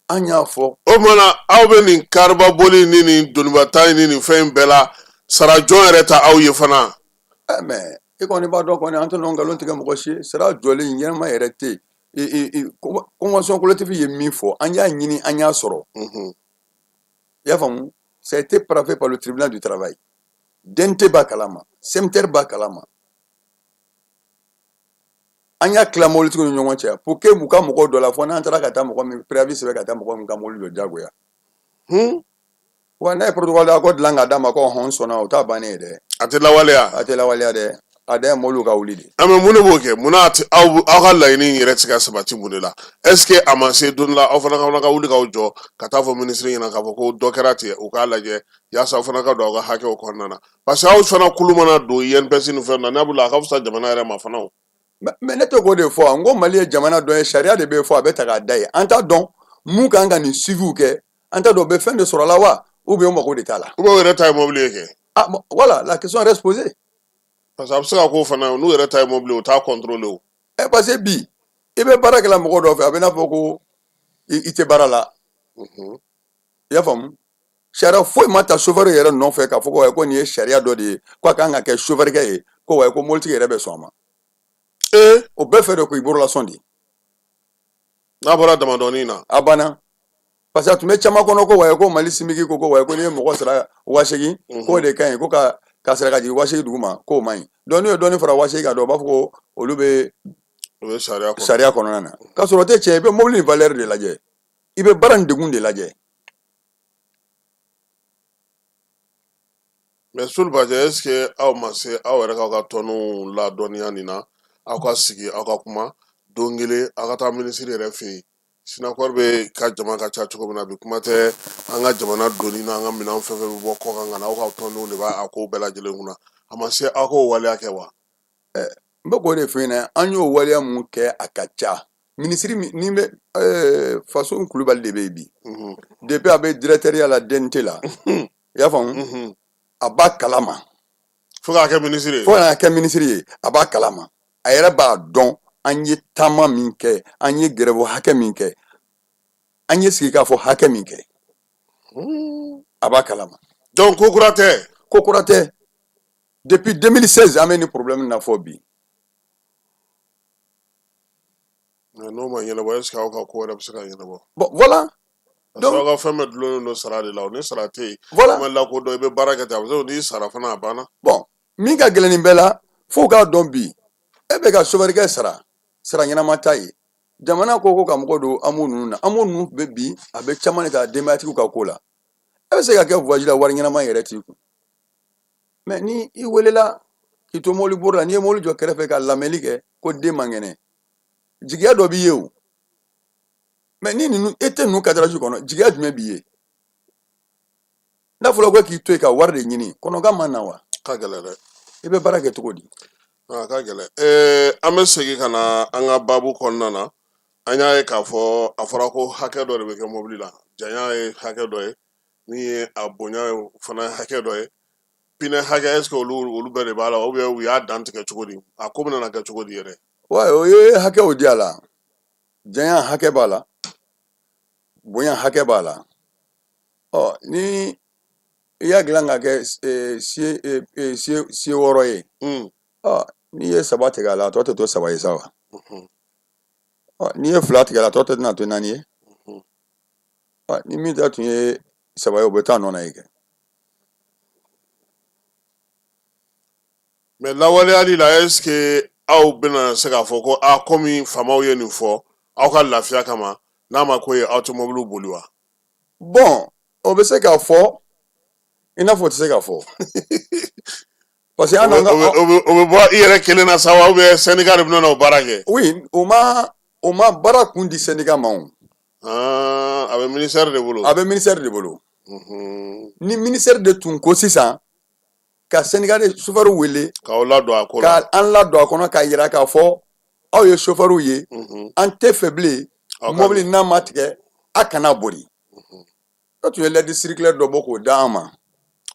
An y'a fɔ. O tuma na aw bɛ nin kariba boli ni nin donibata ni nin fɛn in bɛɛ la, sara jɔn yɛrɛ ta aw ye fana? Ɛ, mais i kɔni b'a dɔn kɔni, an tɛ nkalon tigɛ mɔgɔ si ye. Sara jɔlen ɲɛnama yɛrɛ tɛ yen. Convention collective ye min fɔ, an y'a ɲini, an y'a sɔrɔ. I y'a faamu, ça a été paraphé par le tribunal du travail. DNT b'a kalama, SEMTER b'a kalama. An y'a tila mobilitigiw ni ɲɔgɔn cɛ pour que u ka mɔgɔw dɔ la fɔ n'an taara ka taa mɔgɔ min préavis sɛbɛn ka taa mɔgɔ min ka mobili jɔ diyagoya. Wa n'a ye protocole d'accord dilan k'a d'a ma ko hɔn sɔnna, o t'a bannen ye dɛ. A tɛ lawaleya. A tɛ lawaleya dɛ. A dan ye mobiliw ka wuli de. A mais mun de b'o kɛ? Munna a tɛ aw ka laɲini in yɛrɛ tɛ se ka sabati? Mun de la? Est ce que a ma se don la aw fana ka wuli k'aw jɔ ka taa fɔ minisiri ɲɛna k'a fɔ ko dɔ kɛra ten, u k'a lajɛ yaasa aw fana ka don aw ka hakɛw kɔnɔna na? Parce que aw fana kulu mana don INPS ni fɛn na, n'a bolo a ka fisa jamana yɛrɛ ma fana o. Mais ne tɛ k'o de fɔ. N ko Mali ye jamana dɔ ye, sariya de bɛ fɔ, a bɛ ta k'a da ye. An t'a dɔn mun kan ka nin suiviw kɛ, an t'a dɔn u bɛ fɛn de sɔrɔ a la wa, ou bien u mago de t'a la. Ou bien u yɛrɛ ta ye mobili ye kɛ. Ah bon, voilà, la question reste posée. Parce que a bɛ se ka k'o fana n'u yɛrɛ ta ye mobili ye, u t'a contrôler o. Ɛ, parce que bi i bɛ baara kɛla mɔgɔ dɔ fɛ, a bɛ n'a fɔ ko i tɛ baara la. I y'a faamu, sariya foyi ma ta chauffeur yɛrɛ nɔfɛ k'a fɔ ko ko nin ye sariya dɔ de ye, ko a kan ka kɛ chauffeur kɛ ye, ko wa ko mobilitigi yɛrɛ bɛ sɔn a ma. O bɛɛ fɛ de ko i bololasɔn de. N'a bɔra damadɔnin na. A banna, parce que a tun bɛ caman kɔnɔ ko wa ko Mali SMIG ko wa ko n'i ye mɔgɔ sara 8000, k'o de ka ɲi, ko ka sara ka jigin 8000 dugu ma, k'o man ɲi. Donc n'u ye dɔɔnin fara 8000 kan dɔrɔn, u b'a fɔ ko olu bɛ sariya kɔnɔna na, k'a sɔrɔ o tɛ tiɲɛ. I bɛ mobili in valeur de lajɛ, i bɛ baara nin degun de lajɛ. Mais Sulubajɛ, est ce que aw ma se aw yɛrɛ k'aw ka tɔnw ladɔnniya nin na, aw ka sigi, aw ka kuma don kelen, aw ka taa minisiri yɛrɛ fɛ yen? Sinakɔri bɛ ka jama ka ca cogo min na bi, kuma tɛ an ka jamana doni n'an ka minɛn fɛn fɛn bɛ bɔ kɔkan ka na, aw ka tɔndenw de b'a ko bɛɛ lajɛlen kunna. A ma se aw k'o waleya kɛ wa? N bɛ k'o de f'i ɲɛna. An y'o waleya mun kɛ, a ka ca. Minisiri ni bɛ Faso Kulubali de bɛ yen bi. Depuis a bɛ directeur la DNT la, i y'a faamu, a b'a kalama. Fo k'a kɛ minisiri ye. Fo k'a kɛ minisiri ye, a b'a kalama, a yɛrɛ b'a dɔn. An ye taama min kɛ, an ye grève hakɛ min kɛ, an ye sigikafɔ hakɛ min kɛ, a b'a kalama. Donc ko kura tɛ. Ko kura tɛ. Depuis 2016 an bɛ nin problème na fɔ bi. N'o ma ɲɛnabɔ, est ce que aw ka ko wɛrɛ bɛ se ka ɲɛnabɔ? Bon, voilà. Parce que aw ka fɛn bɛɛ dulonnen don sara de la. O ni sara tɛ yen, voilà, ma lakodɔn, i bɛ baara kɛ ten, a bɛ se n'i sara fana, a banna. Bon, min ka gɛlɛn nin bɛɛ la, f'o k'a dɔn bi, e bɛ ka sofɛrikɛ sara, sara ɲɛnama t'a ye. Jamana ko ka mɔgɔ don AMO ninnu na. AMO ninnu bɛ bi, a bɛ caman de ta denbayatigiw ka ko la. E bɛ se ka kɛ voyage la, wari ɲɛnama yɛrɛ t'i kun, mais ni i welela k'i to mobili bori la, n'i ye mobili jɔ kɛrɛfɛ ka lamɛnli kɛ ko den man kɛnɛ, jigiya dɔ b'i ye o. Mais ni ninnu, e tɛ ninnu cadrage kɔnɔ, jigiya jumɛn b'i ye? N'a fɔra ko k'i to yen ka wari de ɲini, kɔnɔkan ma na wa? Ka gɛlɛn dɛ. I bɛ baara kɛ cogo di? A ka gɛlɛn. An bɛ segin ka na an ka baabu kɔnɔna na. An y'a ye k'a fɔ a fɔra ko hakɛ dɔ de bɛ kɛ mobili la. Janya ye hakɛ dɔ ye, min ye a bonya ye fana ye hakɛ dɔ ye, pinɛ hakɛ. Est ce que olu bɛɛ de b'a la, ou bien u y'a dantigɛ cogo di? A ko bɛna kɛ cogo di yɛrɛ? Wa o ye hakɛw di a la. Janya hakɛ b'a la, bonya hakɛ b'a la. Ɔ ni i y'a dilan ka kɛ siye 6 ye, ɔ n'i ye 3 tigɛ a la, a tɔ tɛ to 3 ye sa wa? Ɔ n'i ye 2 tigɛ a la, a tɔ tɛ tɛna to 4 ye. Ɔ ni min ta tun ye 3 ye, o bɛ taa nɔ na ye kɛ. Mais lawaleyali la, est ce que aw bɛna se k'a fɔ ko a komi faamaw ye nin fɔ aw ka lafiya kama, n'a ma ko ye, aw tɛ mobiliw boli wa? Bon, o bɛ se k'a fɔ i n'a fɔ o tɛ se k'a fɔ, parce que an n'an ka o bɛ bɔ i yɛrɛ kelen na sa wa, ou bien syndicat de bɛna o baara kɛ? Oui, o ma baara kun di syndicat ma o. A bɛ ministère de bolo. A bɛ ministère de bolo. Ni ministère de tun ko sisan ka syndicat de chauffeur wele, k'aw ladon a ko la, ka an ladon a kɔnɔ, k'a yira k'a fɔ aw ye chauffeur ye, an tɛ fɛ bilen mobili n'a ma tigɛ, a kana boli. O tun ye lettre circulaire dɔ bɔ k'o d'an ma.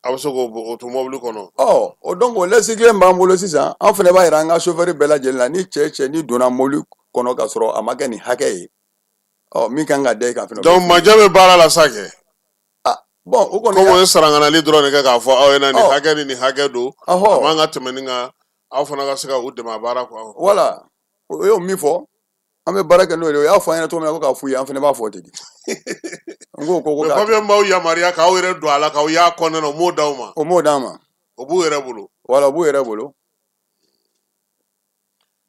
A bɛ se k'o to mobili kɔnɔ. Ɔ o donc o lettre circulaire b'an bolo sisan. An fana b'a yira an ka chauffeur bɛɛ lajɛlen la, ni cɛ cɛ n'i donna mobili kɔnɔ k'a sɔrɔ a ma kɛ nin hakɛ ye, ɔ min kan ka da i kan fana. Donc majɛ bɛ baara la sa kɛ. Ah bon, o kɔni. Komi o ye saranganali dɔrɔn de kɛ k'a fɔ aw ɲɛna nin hakɛ ni nin hakɛ don. A man ka tɛmɛ nin kan, aw fana ka se ka u dɛmɛ a baara kɔ. Voilà, o y'o min fɔ, an bɛ baara kɛ n'o de ye. O y'a fɔ an ɲɛna cogo min na ko k'a f'u ye, an fana b'a fɔ ten de. N ko ko mais papier min b'aw yamaruya k'aw yɛrɛ don a la, k'aw y'a kɔnɔna na, o m'o d'aw ma. O m'o d'an ma. O b'u yɛrɛ bolo. Voilà, o b'u yɛrɛ bolo.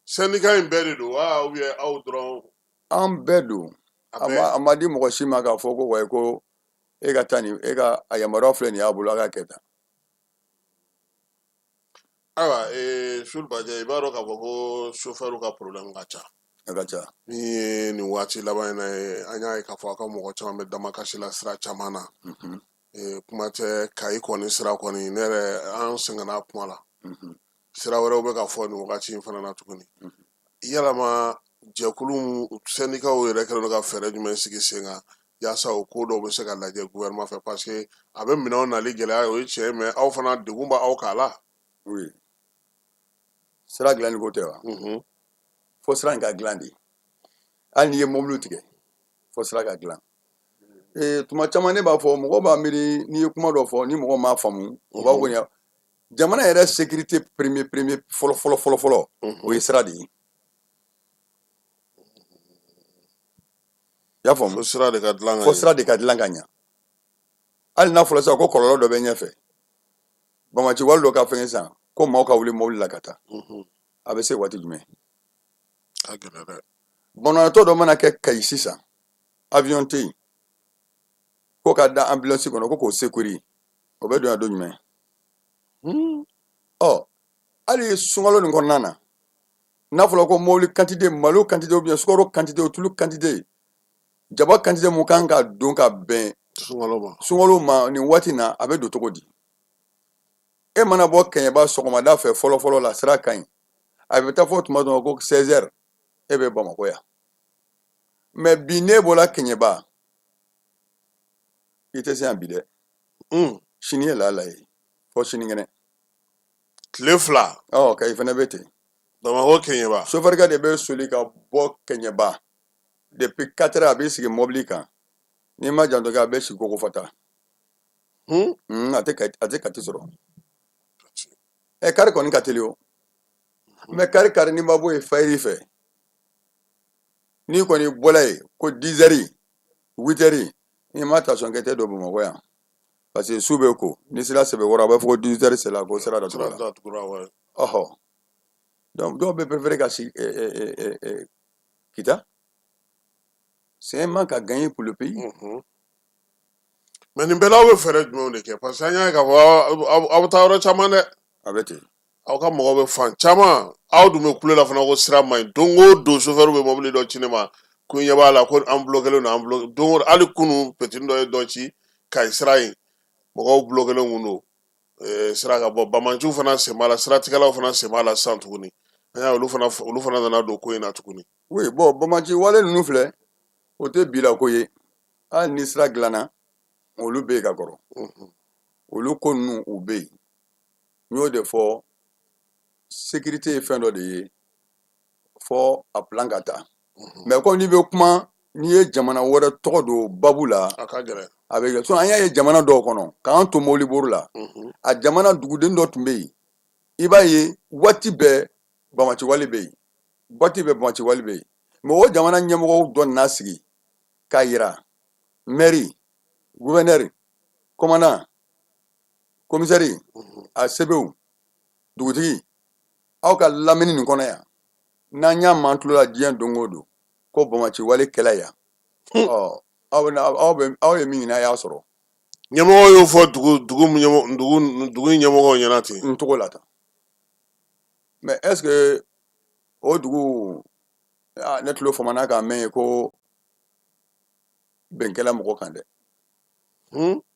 Syndicat in bɛɛ de don wa, ou bien aw dɔrɔn? An bɛɛ don. A ma di mɔgɔ si ma k'a fɔ ko wayi, ko e ka taa nin, e ka a yamaruya filɛ nin y'a bolo, a ka kɛ tan. Ayiwa, Sulu Bajɛ, i b'a dɔn k'a fɔ ko chauffeur ka problème ka ca. A ka ca. Min ye nin waati laban in na ye, an y'a ye k'a fɔ aw ka mɔgɔ caman bɛ damakasi la sira caman na. Kuma tɛ Kayi kɔni sira kɔni, ne yɛrɛ an sɛgɛnna kuma la. Sira wɛrɛw bɛ ka fɔ nin wagati in fana na tuguni. Yalama jɛkulu syndicats yɛrɛ kɛlen don ka fɛɛrɛ jumɛn sigi sen kan yaasa o ko dɔw bɛ se ka lajɛ gouvernement fɛ? Parce que a bɛ minɛnw nali gɛlɛya, o ye tiɲɛ ye, mais aw fana degun b'aw kan la. Oui, sira dilanni ko tɛ wa? Fo sira in ka dilan de. Hali n'i ye mobili tigɛ, fo sira ka dilan. Tuma caman ne b'a fɔ, mɔgɔ b'a miiri n'i ye kuma dɔ fɔ, ni mɔgɔ m'a faamu, o b'a fɔ jamana yɛrɛ sécurité premier premier, fɔlɔ fɔlɔ fɔlɔ fɔlɔ, o ye sira de ye. I y'a faamu? Fo sira de ka dilan ka fo sira de ka dilan ka ɲa. Hali n'a fɔra sisan ko kɔlɔlɔ dɔ bɛ ɲɛfɛ, bamaci wale dɔ ka fɛngɛ sisan, ko maaw ka wuli mobili la ka taa, a bɛ se waati jumɛn? A gɛlɛn dɛ. Banabaatɔ dɔ mana kɛ Kayi sisan, avion tɛ yen, ko ka da ambulance kɔnɔ ko k'o secourir, o bɛ don yan don jumɛn? Ɔ hali sunkalo nin kɔnɔna na, n'a fɔra ko mobili quantité, malo quantité, ou bien sukaro quantité, tulu quantité, jaba quantité mun kan ka don ka bɛn sunkalo ma, sunkalo ma nin waati na, a bɛ don cogo di? E mana bɔ Kɛɲɛba sɔgɔmada fɛ fɔlɔ fɔlɔ la, sira ka ɲi, a bɛ taa fɔ tuma dɔ ko 16 heures e bɛ Bamakɔ yan. Mais bi, n'e bɔra Kɛɲɛba, i tɛ se yan bi dɛ. Sini ye laala ye, fɔ sinikɛnɛ. Tile 2. Ɔ Kayi fana bɛ ten. Bamakɔ Kɛɲɛba. Sofɛrikɛ de bɛ soli ka bɔ Kɛɲɛba depuis 4 heures, a b'i sigi mobili kan. N'i ma janto kɛ, a bɛ si Kogofata. A tɛ a tɛ Kati sɔrɔ. Ɛ, kari kɔni ka teli o, mais kari kari n'i ma bɔ yen fayiri fɛ, n'i kɔni bɔla yen ko 10 heures, 8 heures, n'i ma attention kɛ, tɛ don Bamakɔ yan, parce que su bɛ ko. N'i sera Sɛbɛkɔrɔ, a b'a fɔ ko 18 heures sera, ko sira datugura. Ɔhɔ, donc dɔw bɛ préférer ka si Kita. C'est un manque à gagner pour le pays. Mais nin bɛɛ la, aw bɛ fɛɛrɛ jumɛnw de kɛ? Parce que an y'a ye k'a fɔ aw bɛ taa yɔrɔ caman dɛ. A bɛ ten. Aw ka mɔgɔw bɛ fan caman. Aw dun bɛ kule la fana ko sira man ɲi. Don o don, chauffeur bɛ mobili dɔ ci ne ma ko n ɲɛ b'a la ko an bloqué don, an bloqué don o don. Hali kunun, petit dɔ ye dɔ ci Kayi sira in, mɔgɔw bloqué kun don sira ka bɔ. Banbaanciw fana sen b'a la, siratigɛlaw fana sen b'a la sisan tuguni. An y'a olu fana nana don ko in na tuguni. Oui, bon, banbaanci wale ninnu filɛ, o tɛ bi la ko ye. Hali ni sira dilanna, olu bɛ yen ka kɔrɔ. Olu ko ninnu, u bɛ yen. N y'o de fɔ, sécurité ye fɛn dɔ de ye fɔ a plan ka ta. Mais comme n'i bɛ kuma, n'i ye jamana wɛrɛ tɔgɔ don babu la, a ka gɛlɛn. A bɛ kɛ. Sinon an y'a ye jamana dɔw kɔnɔ, k'an to mɔbilibori la, a jamana duguden dɔ tun bɛ yen, i b'a ye waati bɛɛ banbaanci wale bɛ yen, waati bɛɛ banbaanci wale bɛ yen. Mais o jamana ɲɛmɔgɔw dɔ nana sigi k'a yira maire, gouverneur, commandant, commissaire, a CBw, dugutigi, aw ka lamini nin kɔnɔ yan, n'an y'a man tulo la diɲɛ don o don ko banbaanci wale kɛla yan, ɔ aw bɛ aw bɛ aw ye min ɲini, a y'a sɔrɔ. Ɲɛmɔgɔ y'o fɔ dugu ɲɛmɔgɔw ɲɛna ten. N togo la tan. Mais est ce que o dugu, ne tulo famana k'a mɛn ye ko bɛn kɛla mɔgɔ kan dɛ.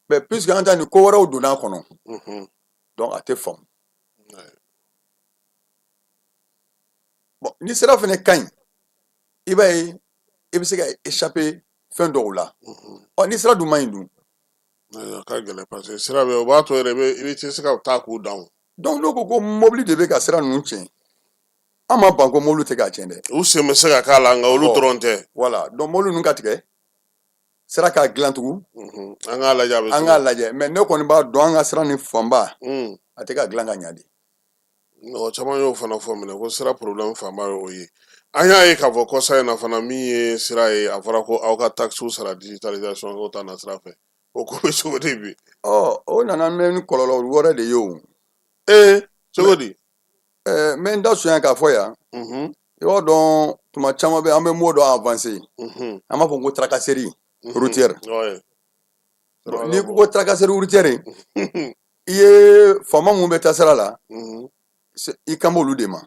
Mais puisque an ta ni ko wɛrɛw donna a kɔnɔ, donc a tɛ faamu. Bon, ni sira fɛnɛ ka ɲi, i b'a ye i bɛ se ka échapper fɛn dɔw la. Ɔ, ni sira dun man ɲi dun? A ka gɛlɛn, parce que sira bɛ, o b'a to yɛrɛ i bɛ tɛ se ka taa k'u dan o. Donc n'o ko ko mobili de bɛ ka sira ninnu tiɲɛ, an ma ban ko mobili tɛ k'a tiɲɛ dɛ. U sen bɛ se ka k'a la, nka olu dɔrɔn tɛ. Voilà, donc mobili ninnu ka tigɛ, sira k'a dilan tugun. An k'a lajɛ, a bɛ An k'a lajɛ. Mais ne kɔni b'a dɔn, an ka sira ni fanba, a tɛ ka dilan ka ɲa de. Mɔgɔ caman y'o fana fɔ minɛ ko sira problème fanba ye o ye. An y'a ye k'a fɔ kɔsa in na fana, min ye sira ye, a fɔra ko aw ka taxes sara digitalisation ko ta na sira fɛ. O ko bɛ cogo di bi? Ɔ, o nana ni kɔlɔlɔ wɛrɛ de ye o. Ee, cogo di? Ɛɛ, n bɛ n da sunya k'a fɔ yan. I b'a dɔn, tuma caman bɛ, an bɛ mot dɔ avancer, an b'a fɔ ko tracasserie routière. N'i ko ko tracasserie routière, i ye faama mun bɛ taa sira la, i kan b'olu de ma.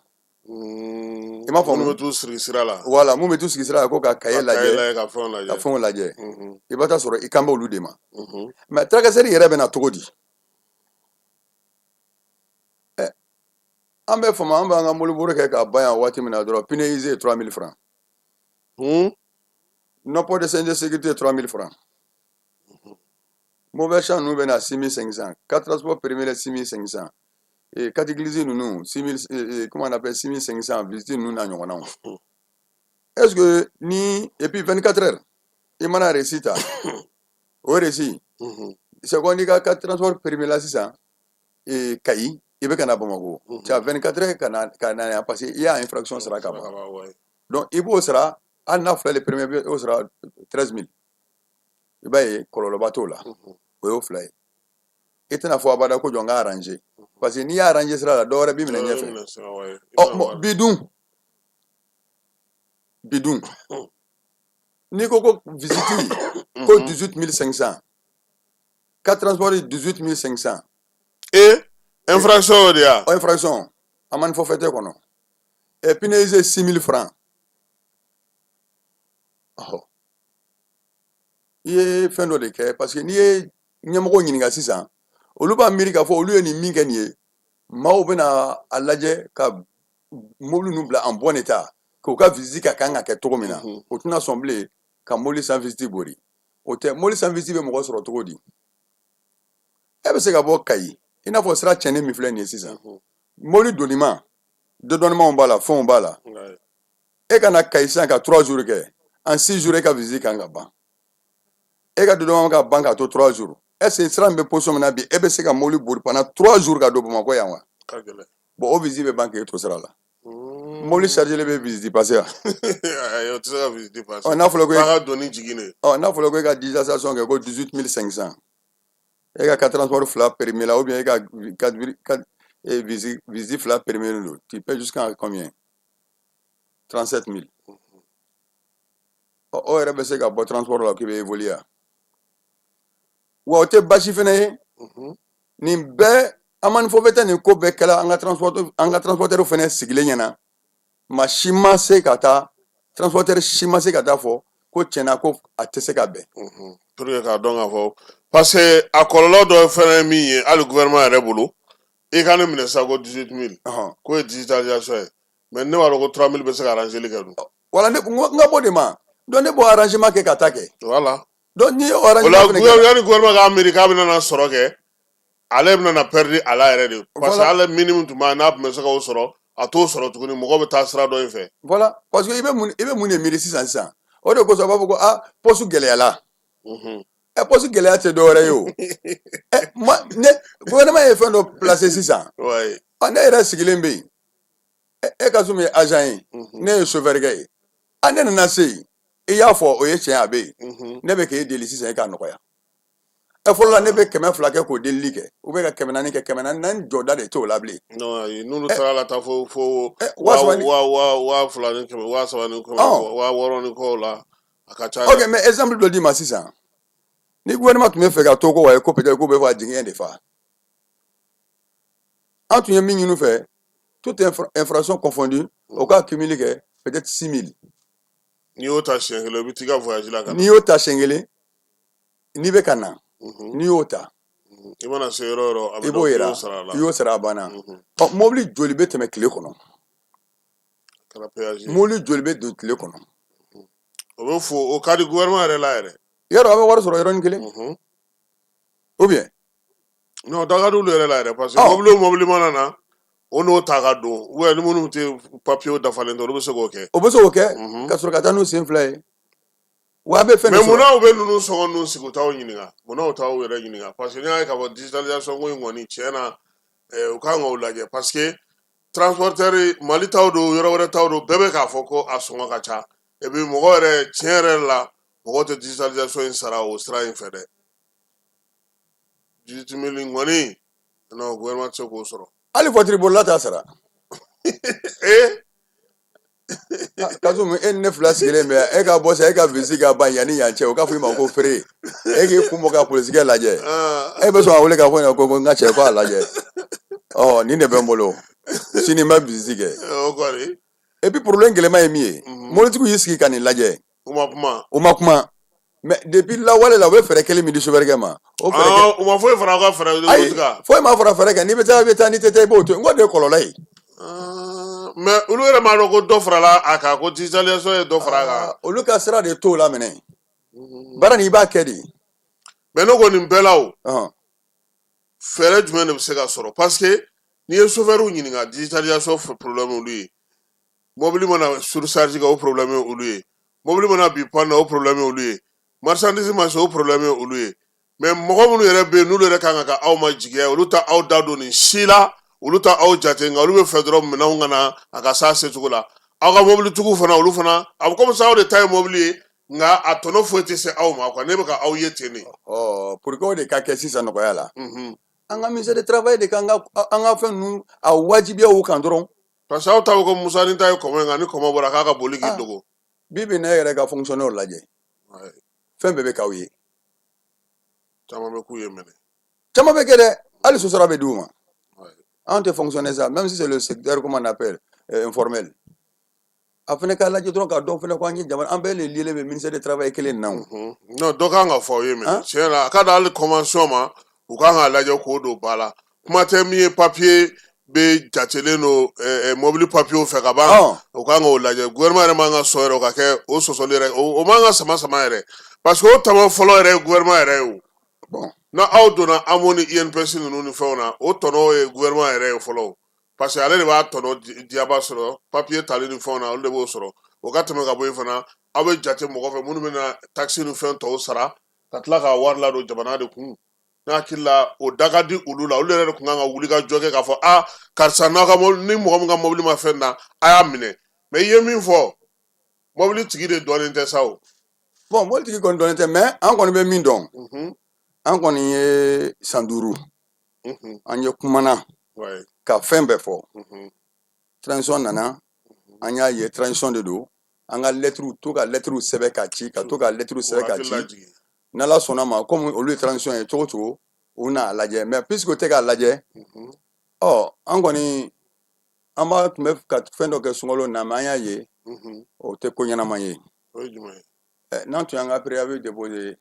I m'a faamu? Minnu bɛ t'u sigi sira la. Voilà, mun bɛ t'u sigi sira la ko ka cahier lajɛ, ka fɛnw lajɛ. Ka fɛnw lajɛ. I bɛ taa sɔrɔ i kan b'olu de ma. Mais tracasserie yɛrɛ bɛ na cogo di? Ɛ, an bɛ fama, an b'an ka mobili kɛ ka ban yan waati min na dɔrɔn, pneu usé 3000 francs, non port de ceinture de sécurité 3000 francs, mauvais champ ninnu bɛ na 6500, carte transport périmé 6500, et carte grise ninnu 6000, comment on appelle, 6500, visite ninnu n'a ɲɔgɔnnaw. Est ce que ni, et puis 24 heures, i mana reçu ta, o reçu, c'est comme n'i ka carte transport périmé la sisan, Kayi, i bɛ ka na Bamakɔ, tu as 24 heures ka na yan, parce que i y'a infraction sara ka ban. Donc i b'o sara, hali n'a fila de périmé, i b'o sara 13 000. I b'a ye kɔlɔlɔba t'o la. O y'o fila ye. I tɛna fɔ abada ko jɔ n ka arranger, parce que n'i y'a arranger sira la, dɔ wɛrɛ b'i minɛ ɲɛfɛ. Ɔ bon, bi dun, bi dun, n'i ko ko visite ko 18 500, carte transport 18 500. Ee, infraction o de ya? Infraction, amende forfaitaire kɔnɔ, et pneu usé 6 000 francs. Ɔhɔ, i ye fɛn dɔ de kɛ, parce que n'i ye ɲɛmɔgɔw ɲininka sisan, olu b'a miiri k'a fɔ olu ye nin min kɛ nin ye, maaw bɛna a lajɛ ka mobili ninnu bila en bon état, k'u ka visite ka kan ka kɛ cogo min na. O tɛna sɔn bilen ka mobili sans visite bori. O tɛ, mobili sans visite bɛ mɔgɔ sɔrɔ cogo di? E bɛ se ka bɔ Kayi, i n'a fɔ sira tiɲɛnen min filɛ nin ye sisan, mobili donima Dédouanement b'a la, fɛnw b'a la. E ka na Kayi sisan ka 3 jours kɛ, en 6 jours e ka visite kan ka ban, e ka dédouanement ka ban ka to 3 jours. Est ce que sira min bɛ position min na bi, e bɛ se ka mobili bori pendant 3 jours ka don Bamakɔ yan wa? Bon, o visite bɛ ban k'e to sira la. Mobili chargé bɛ visite passer wa? Ayi, o tɛ se ka visite passer. Ɔ, n'a fɔra ko f'a ka doni jigin de. Ɔ, n'a fɔra ko e ka digitalisation kɛ ko 18 500, e ka carte transport fila périmé la, ou bien e ka quatre visite fila périmé don, tu paies jusqu'à combien? 37 000. Ɔ, o yɛrɛ bɛ se ka bɔ transport la k'i bɛ évoluer wa? O tɛ basi fɛnɛ ye. Nin bɛɛ, Amaani forfaitaire nin ko bɛɛ kɛla an ka transporteur fɛnɛ sigilen ɲɛna. Maa si ma se ka taa, transporteur si ma se ka taa fɔ ko tiɲɛna ko a tɛ se ka bɛn. Pour que k'a dɔn k'a fɔ, parce que a kɔlɔlɔ dɔ fɛnɛ ye min ye, hali gouvernement yɛrɛ bolo, i ka ne minɛ sisan ko 18 000, k'o ye digitalisation ye, mais ne b'a dɔn ko 3 000 bɛ se ka arrangeli kɛ dun. Wala ne n ka bɔ de ma, donc ne b'o arrangement kɛ ka taa kɛ. Voilà. Donc n'i y'o O la arrangement fɛnɛ kɛ, yanni gouvernement k'a miiri k'a bɛna na sɔrɔ kɛ, ale bɛna na perdre a la yɛrɛ de, parce que ale minimum tun b'a n'a tun bɛ se k'o sɔrɔ, a t'o sɔrɔ tuguni, mɔgɔ bɛ taa sira dɔ in fɛ. Voilà, parce que i bɛ mun de miiri sisan sisan? O de kosɔn a b'a fɔ ko ah, poste gɛlɛyala. Ɛ, poste gɛlɛya tɛ dɔwɛrɛ ye o. Ɛ, ma ne gouvernement ye fɛn dɔ placer sisan. Ɔ, ne yɛrɛ sigilen bɛ yen, e ka ye agent ye, ne ye chauffeur kɛ ye. A, ne nana se yen, i y'a fɔ, o ye tiɲɛ, a bɛ yen. Ne bɛ k'e deli sisan, e k'a nɔgɔya. Ɛ, fɔlɔ la ne bɛ 200 kɛ k'o delili kɛ, u bɛ ka 400 kɛ, 400 jɔda de t'o la bilen. Non, ayi, n'olu taara la taa fo waa saba ni waa 2100, 3100, 6000 ni kɔw la, a ka ca. Ok, mais exemple dɔ d'i ma sisan. Ni gouvernement tun bɛ fɛ ka to ko wayi, ko peut-être k'u bɛ fɛ ka jigin de fa, an tun ye min ɲini u fɛ, toute infraction confondue, o ka cumul kɛ peut-être 6000. N'i y'o ta siɲɛ kelen, i bɛ t'i ka voyage la ka na. N'i y'o ta siɲɛ kelen, n'i bɛ ka na, n'i y'o ta, i mana se yɔrɔ o yɔrɔ, a bɛ i b'o dɔn k'i yira y'o sara a la. I y'o sara, a banna. Ɔ, mobili joli bɛ tɛmɛ tile kɔnɔ? Kɛra péage ye. Mobili joli bɛ don tile kɔnɔ? O bɛ fo, o ka di gouvernement yɛrɛ la yɛrɛ. Yarɔ, a bɛ wari sɔrɔ yɔrɔnin kelen, ou bien? Non, da ka di olu yɛrɛ la yɛrɛ, parce que mobili o mobili mana na, o n'o ta ka don, ou bien ni minnu tɛ papiyew dafalen tɛ, olu bɛ se k'o kɛ. O bɛ se k'o kɛ ka sɔrɔ ka taa n'u sen fila ye wa, a bɛ fɛn de Mais sɔrɔ. Munna u bɛ ninnu sɔngɔ ninnu sigi, u t'aw ɲininka? Munna u t'aw yɛrɛ ɲininka? Parce que n'i y'a ye k'a fɔ digitalisation ko in kɔni, tiɲɛ na, u kan k'o lajɛ, parce que transporteur Mali taw don, yɔrɔ wɛrɛ taw don, bɛɛ bɛ k'a fɔ ko a sɔngɔ ka ca. Et puis mɔgɔ yɛrɛ, tiɲɛ yɛrɛ la, mɔgɔw tɛ digitalisation in sara o sira in fɛ dɛ. 18 000 in kɔni, non, gouvernement tɛ se k'o sɔrɔ. Hali voiture bolila t'a sara. Ee! Kasum, e ni ne fila sigilen bɛ yan, e ka bɔ sisan, e ka visite ka ban yanni yan cɛ, o k'a fɔ i ma ko frais, e k'i kun bɔ ka polisikɛ lajɛ, e bɛ sɔn ka wele k'a fɔ ɲɛna ko n ka cɛ, ko a lajɛ, ɔ, nin de bɛ n bolo, sini n bɛ visite kɛ. O kɔni. Et puis problème gɛlɛman ye min ye, mobilitigiw y'i sigi ka nin lajɛ. U ma kuma. U ma kuma, mais depuis lawale la, u bɛ fɛɛrɛ kelen min di chauffeur kɛ ma, o fɛɛrɛ U ma foyi fara aw ka fɛɛrɛ ayi kan. Foyi ma fara fɛɛrɛ kan. N'i bɛ taa, i bɛ taa, n'i tɛ taa, i b'o to yen. N ko de ye kɔlɔlɔ ye. Mais olu yɛrɛ m'a dɔn ko dɔ farala a kan, ko digitalisation ye dɔ fara a kan. Olu ka sira de t'o la minɛ. Baara nin, i b'a kɛ de. Mais ne ko nin bɛɛ la o, fɛɛrɛ jumɛn de bɛ se ka sɔrɔ? Parce que n'i ye chauffeur ɲininka, digitalisation problème olu ye, mobili mana surcharge kɛ, o problème ye olu ye, mobili mana bin panne na, o problème ye olu ye, marchandise ma se, o problème ye olu ye. Mais mɔgɔ minnu yɛrɛ bɛ yen, n'olu yɛrɛ kan ka aw ma jigiya, olu ta aw da don nin si la, olu ta aw jate, nka olu bɛ fɛ dɔrɔn minɛnw ka na a ka s'a secogo la. Aw ka mobilitigiw fana, olu fana, a bɛ komi sa aw de ta ye mobili ye, nka a tɔnɔ foyi tɛ se aw ma quoi. Ne bɛ ka aw ye ten de. Ɔ, pour que o de ka kɛ sisan nɔgɔya la, an ka ministère de travail de kan ka an ka fɛn ninnu a wajibiya u kan dɔrɔn. Parce que aw ta bɛ ko Musa ni ta ye kɔmɔ ye, nka ni kɔmɔ bɔra k'a ka boli k'i dogo. Bi bi in na, e yɛrɛ ka fonctionnaire lajɛ, fɛn bɛɛ bɛ k'aw ye. Caman bɛ k'u ye minɛ. Caman bɛ kɛ dɛ, hali sosara bɛ d'u ma. Anw tɛ fonctionnaire sa, même si c'est le secteur, comment on appelle, informel, a fana k'a lajɛ dɔrɔn k'a dɔn fana ko an ye jamana, an bɛɛ le liélen bɛ ministère de travail kelen na o. Non, dɔ kan ka fɔ aw ye minɛ, tiɲɛ na, a ka da hali convention ma, u kan k'a lajɛ k'o don ba la. Kuma tɛ min ye, papier bɛ jatelen don mobili papiyew fɛ ka ban, u kan k'o lajɛ. Gouvernement yɛrɛ man ka sɔn yɛrɛ o ka kɛ, o sɔsɔli yɛrɛ, o man ka sama sama yɛrɛ, parce que o tama fɔlɔ yɛrɛ ye gouvernement yɛrɛ ye o. Bon. Na aw donna AMO ni INPS ninnu ni fɛnw na, o tɔnɔ ye gouvernement yɛrɛ ye fɔlɔ. Parce que ale de b'a tɔnɔ diyaba sɔrɔ papiye tali ni fɛnw na, olu de b'o sɔrɔ. O ka tɛmɛ ka bɔ yen fana, aw bɛ jate mɔgɔ fɛ minnu bɛna takisi ni fɛn tɔw sara ka tila k'a wari ladon jamana de kun. Ne hakili la, o da ka di olu la. Olu yɛrɛ de tun kan ka wuli ka jɔ kɛ k'a fɔ a karisa n'a ka mobili, ni mɔgɔ min ka mobili ma fɛn na, a y'a minɛ. Mais i ye min fɔ, mobili tigi de dɔnnen tɛ sa o. Bon, mobili tigi kɔni dɔnnen tɛ, mais an kɔni bɛ min dɔn, an kɔni ye san 5, an ye kumana ka fɛn bɛɛ fɔ. Transition nana, an y'a ye transition de don. An ka lɛtiriw to ka lɛtiriw sɛbɛn ka ci, ka to ka lɛtiriw sɛbɛn ka ci. N'Ala sɔnna ma, komi olu ye transition ye cogo cogo, u n'a lajɛ. Mais puisque u tɛ k'a lajɛ, ɔ an kɔni an b'a tun bɛ ka fɛn dɔ kɛ sunkalo na, mais an y'a ye o tɛ ko ɲɛnama ye. N'an tun y'an ka préavis déposé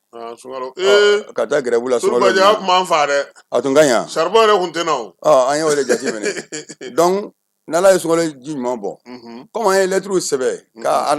ka taa grève la sunkalo na, a tun b'an faa dɛ. A tun ka ɲi. Charbon yɛrɛ tun tɛ na o. Ɔ, an y'o de jateminɛ. Donc n'Ala ye sunkalo ji ɲuman bɔ, komi an ye lɛtiriw sɛbɛn ka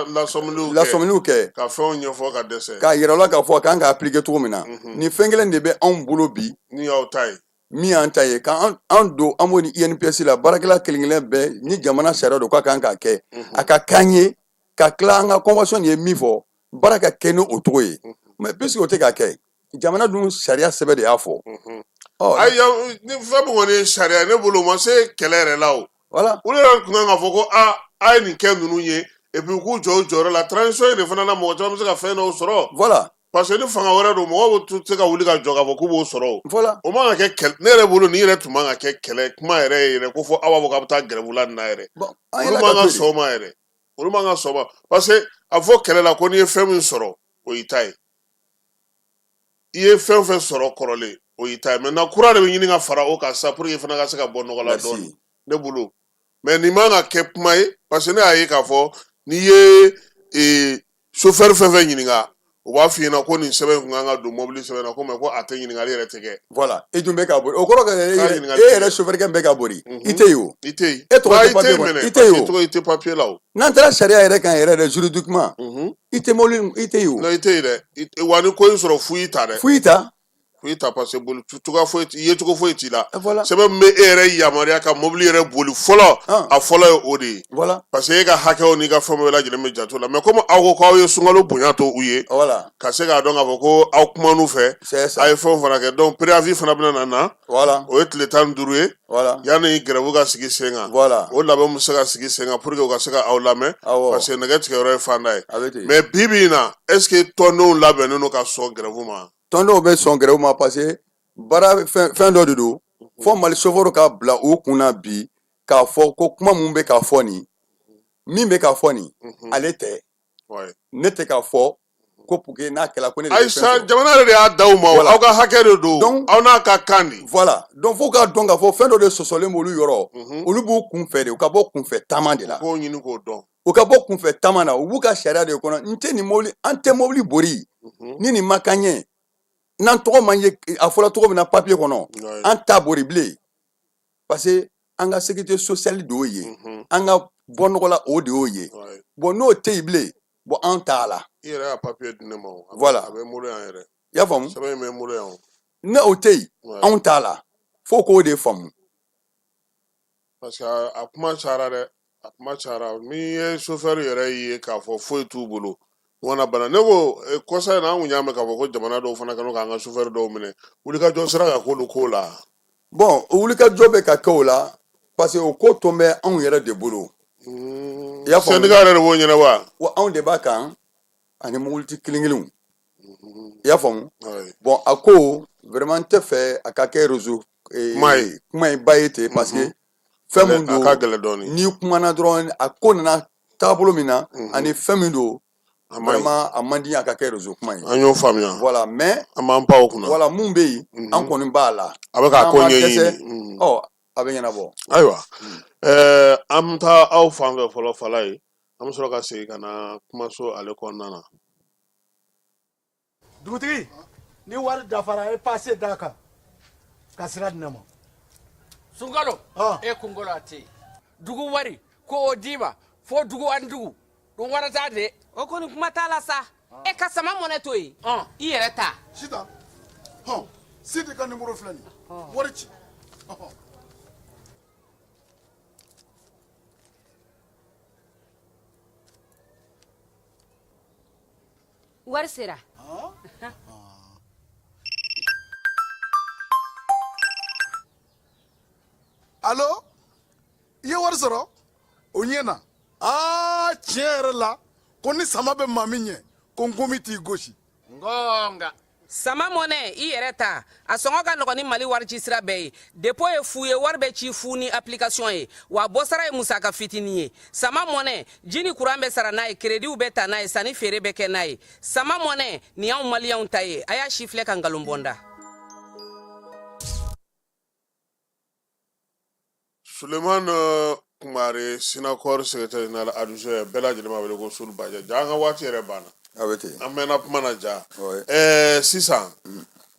lasɔminiw kɛ, ka fɛnw ɲɛfɔ ka dɛsɛ, k'a yira la k'a fɔ a kan ka appliquer cogo min na, nin fɛn kelen de bɛ anw bolo bi. Ni y'aw ta ye. Min y'an ta ye, k'an an don an b'o ni INPS la, baarakɛla kelen kelen bɛɛ, ni jamana sariya don k'a kan k'a kɛ, a ka k'an ye ka tila an ka convention ye min fɔ, baara ka kɛ ni o cogo ye. Mais puisque o tɛ ka kɛ, jamana dun sariya sɛbɛn de y'a fɔ. Ayi, ni fɛn min kɔni ye sariya, ne bolo o ma se kɛlɛ yɛrɛ la o. Voilà. Olu yɛrɛ tun kan k'a fɔ ko aa, a ye nin kɛ ninnu ye, et puis k'u jɔ u jɔyɔrɔ la. Transition in de fana na, mɔgɔ caman bɛ se ka fɛn dɔw sɔrɔ. Voilà. Parce que ni fanga wɛrɛ don, mɔgɔw bɛ se ka wuli ka jɔ k'a fɔ k'u b'o sɔrɔ o. Voilà. O man ka kɛ kɛlɛ. Ne yɛrɛ bolo, nin yɛrɛ tun man ka kɛ kɛlɛ kuma yɛrɛ ye yɛrɛ, ko fɔ aw b'a fɔ k'a bɛ taa grève la nin na yɛrɛ. Bon, olu man ka sɔn o ma yɛrɛ. Olu man ka sɔn o ma, parce que a fɔ kɛlɛ la ko n'i ye fɛn min sɔrɔ, o y'i ta ye. I ye fɛn o fɛn sɔrɔ kɔrɔlen, o y'i ta ye. Maintenant, kura de bɛ ɲini ka fara o kan sa, pour que i fana ka se ka bɔ nɔgɔ la dɔɔnin, ne bolo. Mais nin man ka kɛ kuma ye, parce que ne y'a ye k'a fɔ n'i ye chauffeur fɛn fɛn ɲininka, u b'a f'i ɲɛna ko nin sɛbɛn kun kan ka don mobili sɛbɛn na ko, mais ko a tɛ ɲininkali yɛrɛ tɛ kɛ. Voilà, e dun bɛ ka bori, o kɔrɔ ka e yɛrɛ chauffeur kɛ bɛ ka bori, i tɛ yen o. I tɛ yen. E tɔgɔ tɛ papier kɔnɔ, i tɛ yen o. Tɔgɔ i tɛ papier la o. N'an taara sariya yɛrɛ kan yɛrɛ dɛ, juridiquement, i tɛ mobili, i tɛ yen o. Non, i tɛ yen dɛ. Wa ni ko in sɔrɔ, fu y'i ta dɛ. Fu y'i ta. Fu y'i ta, parce que boli cogoya foyi, yecogo foyi t'i la. Sɛbɛn min bɛ e yɛrɛ yamaruya ka mobili yɛrɛ boli fɔlɔ, a fɔlɔ ye o de ye. Voilà. Parce que e ka hakɛw n'i ka fɛnw bɛɛ lajɛlen bɛ jate o la. Mais komi aw ko k'aw ye sunkalo bonya to u ye. Voilà. Ka se k'a dɔn k'a fɔ ko aw kuman'u fɛ. C'est ça. A ye fɛnw fana kɛ. Donc préavis fana bɛna na. Voilà. O ye tile 15 ye. Voilà. Yanni grève ka sigi sen kan. Voilà. O labɛn bɛ se ka sigi sen kan pour que u ka se ka aw lamɛn. Awɔ. Parce que nɛgɛ tigɛyɔrɔ ye fanda ye. A bɛ ten. Mais bi bi in na, est ce que tɔndenw labɛnnen don ka sɔn grève ma? Tɔndenw bɛ sɔn grève ma, parce que baara fɛn dɔ de don. Fɔ Mali chauffeur ka bila u kun na bi k'a fɔ ko kuma mun bɛ k'a fɔ nin, min bɛ k'a fɔ nin, ale tɛ. Ne tɛ k'a fɔ ko pour que n'a kɛla ko ne de bɛ fɛn Ayisa, sɔrɔ. jamana yɛrɛ de y'a d'aw ma o. Voilà. Aw ka hakɛ de don. Donc, aw n'a ka kan de. Voilà. Donc fo k'a dɔn k'a fɔ fɛn dɔ de sɔsɔlen b'olu yɔrɔ. Olu b'u kun fɛ de, u ka bɔ kunfɛ taama de la. U k'o ɲini k'o dɔn. U ka bɔ kunfɛ taama na, u b'u ka sariya de kɔnɔ. N tɛ nin mobili, an tɛ mobili bori ni nin ma kan ɲɛ. N'an tɔgɔ man ye a fɔra cogo min na papier kɔnɔ, an t'a bori bilen. Parce que an ka sécurité sociale de y'o ye. An ka bɔ nɔgɔ la, o de y'o ye. Bon, n'o tɛ yen bilen, bon, an t'a la. I yɛrɛ y'a papier di ne ma o. Voilà. A bɛ n bolo yan yɛrɛ. I y'a faamu? Sɛbɛn in bɛ n bolo yan o. Ni o tɛ yen, anw t'a la. Fo k'o de faamu. Parce que a kuma cayara dɛ, a kuma cayara. N'i ye chauffeur yɛrɛ ye k'a fɔ foyi t'u bolo, wana bana. Ne ko kɔsa in na, an kun y'a mɛn k'a fɔ ko jamana dɔw fana kɛlen k'an ka chauffeur dɔw minɛ, wulikajɔ sera ka k'olu ko la. Bon, wulikajɔ bɛ ka kɛ o la, parce que o ko tɔn bɛ anw yɛrɛ de bolo. I y'a faamu? Syndicat yɛrɛ de b'o ɲɛnabɔ wa? Wa anw de b'a kan ani mobilitigi kelen kelenw. I y'a faamu? Bon, a ko vraiment n tɛ fɛ a ka kɛ réseau kuma ye, kuma ye ba ye ten, parce que fɛn mun don, a ka gɛlɛn dɔɔnin. N'i kumana dɔrɔn, a ko nana taabolo min na ani fɛn min don, vraiment a man di a ka kɛ réseau kuma ye. An y'o faamuya. Voilà, mais an b'an pan o kunna. Voilà, mun bɛ yen, an kɔni b'a la. A bɛ k'a ko ɲɛɲini. Ɔ, a bɛ ɲɛnabɔ. Ayiwa, an bɛ taa aw fan fɛ fɔlɔ, Falaye. An bɛ sɔrɔ ka segin ka na kumaso ale kɔnɔna na. Dugutigi, ni wari dafara, e pase d'a kan ka sira di ne ma. Sunkalo, e kunkolo a tɛ yen. Dugu wari ko o d'i ma fo dugu ani dugu dun warata de. O kɔni kuma t'a la sa. E ka sama mɔnɛ to yen, i yɛrɛ ta. Sitan, hɔn, Sidi ka nimoro filɛ nin ye, wari ci. Wari sera. Alo, i ye wari sɔrɔ? O ɲɛna. Aa, tiɲɛ yɛrɛ la, ko ni sama bɛ maa min ɲɛ, ko nkomi t'i gosi. Ngonga. Sama mɔnɛ i yɛrɛ ta a sɔngɔ ka nɔgɔn ni mali warici sira bɛɛ ye dépôt ye fu ye wari bɛ ci fu ni application ye wa bɔsara ye musaka fitinin ye sama mɔnɛ ji ni kuran bɛ sara n'a ye kerediw bɛ ta n'a ye sanni feere bɛ kɛ n'a ye sama mɔnɛ nin y'anw maliyɛnw ta ye a y'a sifilɛ ka nkalon bɔ n da. Suleiman Kumare Sinakɔri secrétaire général adjoint bɛɛ lajɛlen b'a wele ko Sulu Bajɛ ja an ka waati yɛrɛ banna a bɛ ten an mɛnna kuma na ja Ouais. Sisan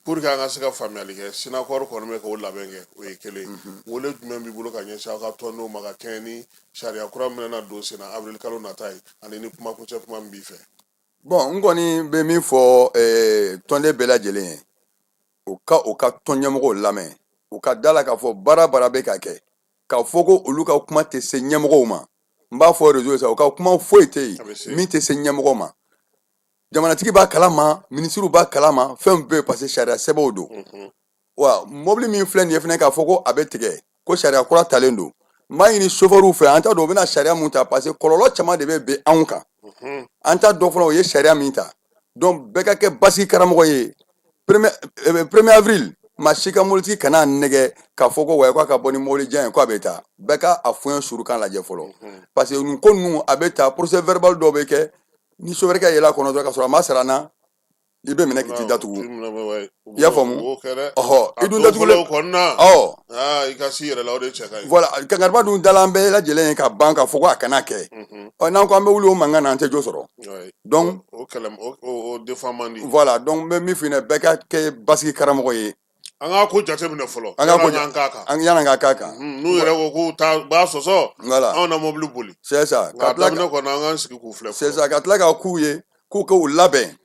pour que an ka se ka faamuyali kɛ Sinakɔri kɔni bɛ k'o labɛn kɛ o ye kelen wele jumɛn b'i bolo ka ɲɛsin aw ka tɔndenw ma ka kɛɲɛ ni sariya kura min bɛna don sen na avril kalo nata ye ani ni kuma kuncɛ kuma min b'i fɛ. Bon, n kɔni bɛ min fɔ tɔnden bɛɛ lajɛlen ye, u ka tɔn ɲɛmɔgɔw lamɛn, u ka da la k'a fɔ baara baara bɛ ka kɛ, k'a fɔ ko olu ka kuma tɛ se ɲɛmɔgɔw ma. N b'a fɔ réseau sa, u ka kuma foyi tɛ yen min tɛ se ɲɛmɔgɔ ma. Jamanatigi b'a kalama, minisiriw b'a kalama, fɛn bɛɛ, parce que sariya sɛbɛnw don. Wa mobili min filɛ nin ye fɛnɛ, k'a fɔ ko a bɛ tigɛ, ko sariya kura talen don, n b'a ɲini sofɛriw fɛ, an t'a dɔn u bɛna sariya mun ta, parce que kɔlɔlɔ caman de bɛ bin anw kan. An t'a dɔn fɔlɔ u ye sariya min ta. Donc bɛɛ ka kɛ basigi karamɔgɔ ye. Premier avril, maa si ka mobilitigi kana nɛgɛ k'a fɔ ko wayi, k'a ka bɔ ni mobili jan ye, k'a bɛ taa. Bɛɛ ka a fɔɲɛ surukan lajɛ fɔlɔ, parce que nin ko ninnu a bɛ ta procès verbal dɔw bɛ kɛ ni sofɛrikɛ ka yɛlɛ a kɔnɔ dɔrɔn ka sɔrɔ a ma sara na, i bɛ minɛ k'i datugu. I y'a faamu? Ɔhɔ, i dun datugulen kɔnɔna ɔ i ka si yɛrɛ la, o de cɛ ka ɲi. Voilà, kangariba dun dala an bɛɛ lajɛlen ye ka ban k'a fɔ ko a kana kɛ. Ɔ, n'an ko an bɛ wuli o mankan na, an tɛ jo sɔrɔ. Donc o kɛlɛ o défend man di. Voilà, donc n bɛ min f'i ɲɛna, bɛɛ ka kɛ basigi karamɔgɔ ye. An k'a ko jateminɛ fɔlɔ. An ka ko an k'a kan an yanni an ka k'a kan. N'u yɛrɛ ko k'u ta b'a sɔsɔ, voilà, anw na mobili boli. C'est ça. Nka daminɛ kɔnɔ, an k'an sigi k'u filɛ. C'est ça, ka tila ka k'u ye k'u k'u labɛn.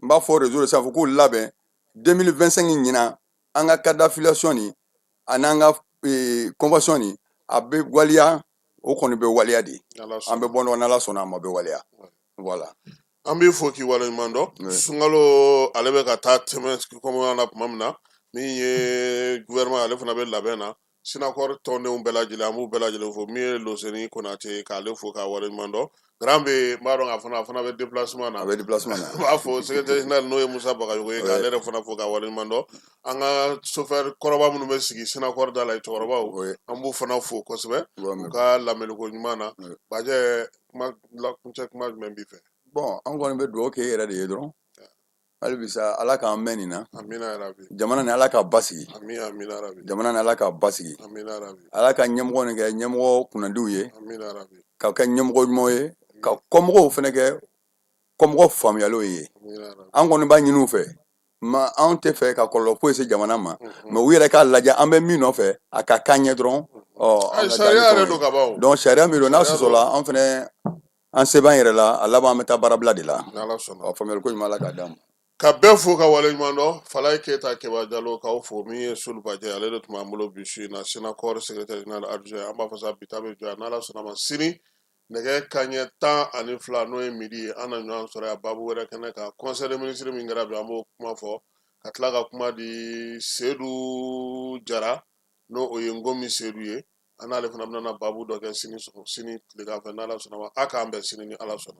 N b'a fɔ réseau de sanfɛ k'u labɛn 2025 ɲinan, an ka carte d'affiliation nin ani an ka convention nin, a bɛ waleya. O kɔni bɛ waleya de, an bɛ bɔ ɲɔgɔn na, Ala sɔnna a ma, a bɛ waleya, voilà. An b'i fo k'i waleɲuman dɔn. Sunkalo ale bɛ ka taa tɛmɛ kɔmɔ na tuma min na, min ye gouvernement, ale fana bɛ labɛn na. Sinakɔri tɔndenw bɛɛ lajɛlen, an b'u bɛɛ lajɛlen fo. Min ye Loseni Konate, k'ale fo k'a waleɲuman dɔn. Grand bɛ, n b'a dɔn a fana bɛ déplacement na. A bɛ déplacement na. N b'a fɔ secrétaire général, n'o ye Musa Bagayogo ye, k'ale yɛrɛ fana fo k'a waleɲuman dɔn. An ka chauffeur kɔrɔba minnu bɛ sigi Sinakɔri da la, cɛkɔrɔbaw, an b'u fana fo kosɛbɛ u ka lamɛnliko ɲuman na. Bajɛ, kuma kuncɛ kuma jumɛn b'i fɛ? Bon, an kɔni bɛ dugawu kɛ e yɛrɛ de ye dɔrɔn. Hali bisa, Ala k'an mɛn nin na. Jamana ni Ala ka basigi. Jamana ni Ala ka basigi. Ala ka ɲɛmɔgɔ nin kɛ ɲɛmɔgɔ kunnandiw ye, ka kɛ ɲɛmɔgɔ ɲumanw ye, ka kɔmɔgɔw fana kɛ kɔmɔgɔ faamuyalenw ye. An kɔni b'a ɲini u fɛ, ma anw tɛ fɛ ka kɔlɔlɔ foyi se jamana ma, mais u yɛrɛ k'a lajɛ an bɛ min nɔfɛ, a ka k'an ɲɛ dɔrɔn. Ɔ, sariya yɛrɛ don ka ban o. Donc sariya min don, n'a sɔsɔla, an fana an se b'an yɛrɛ la, a laban an bɛ taa baarabila de la. N'Ala sɔnna. Ɔ, faamuyali ko ɲuman, Ala k'a d'an ma. Ka bɛɛ fo ka waleɲuman dɔn. Falaye Keyita Keba Jalo, k'aw fo. Min ye Sulu Bajɛ, ale de tun b'an bolo bi su in na, Sinakɔri secrétaire général adjoint. An b'a fɔ sa, bi ta bɛ jɔ yan, n'Ala sɔnna ma, sini nɛgɛ kanɲɛ 12, n'o ye midi ye, an na ɲɔgɔn sɔrɔ yan baabu wɛrɛ kɛnɛ kan. Conseil des ministres min kɛra bi, an b'o kuma fɔ, ka tila ka kuma di Sedu Jara, n'o o ye Nkomi Sedu ye. An n'ale fana bɛna baabu dɔ kɛ sini tilegan fɛ, n'Ala sɔnna ma. A k'an bɛn sini ni Ala sɔnna.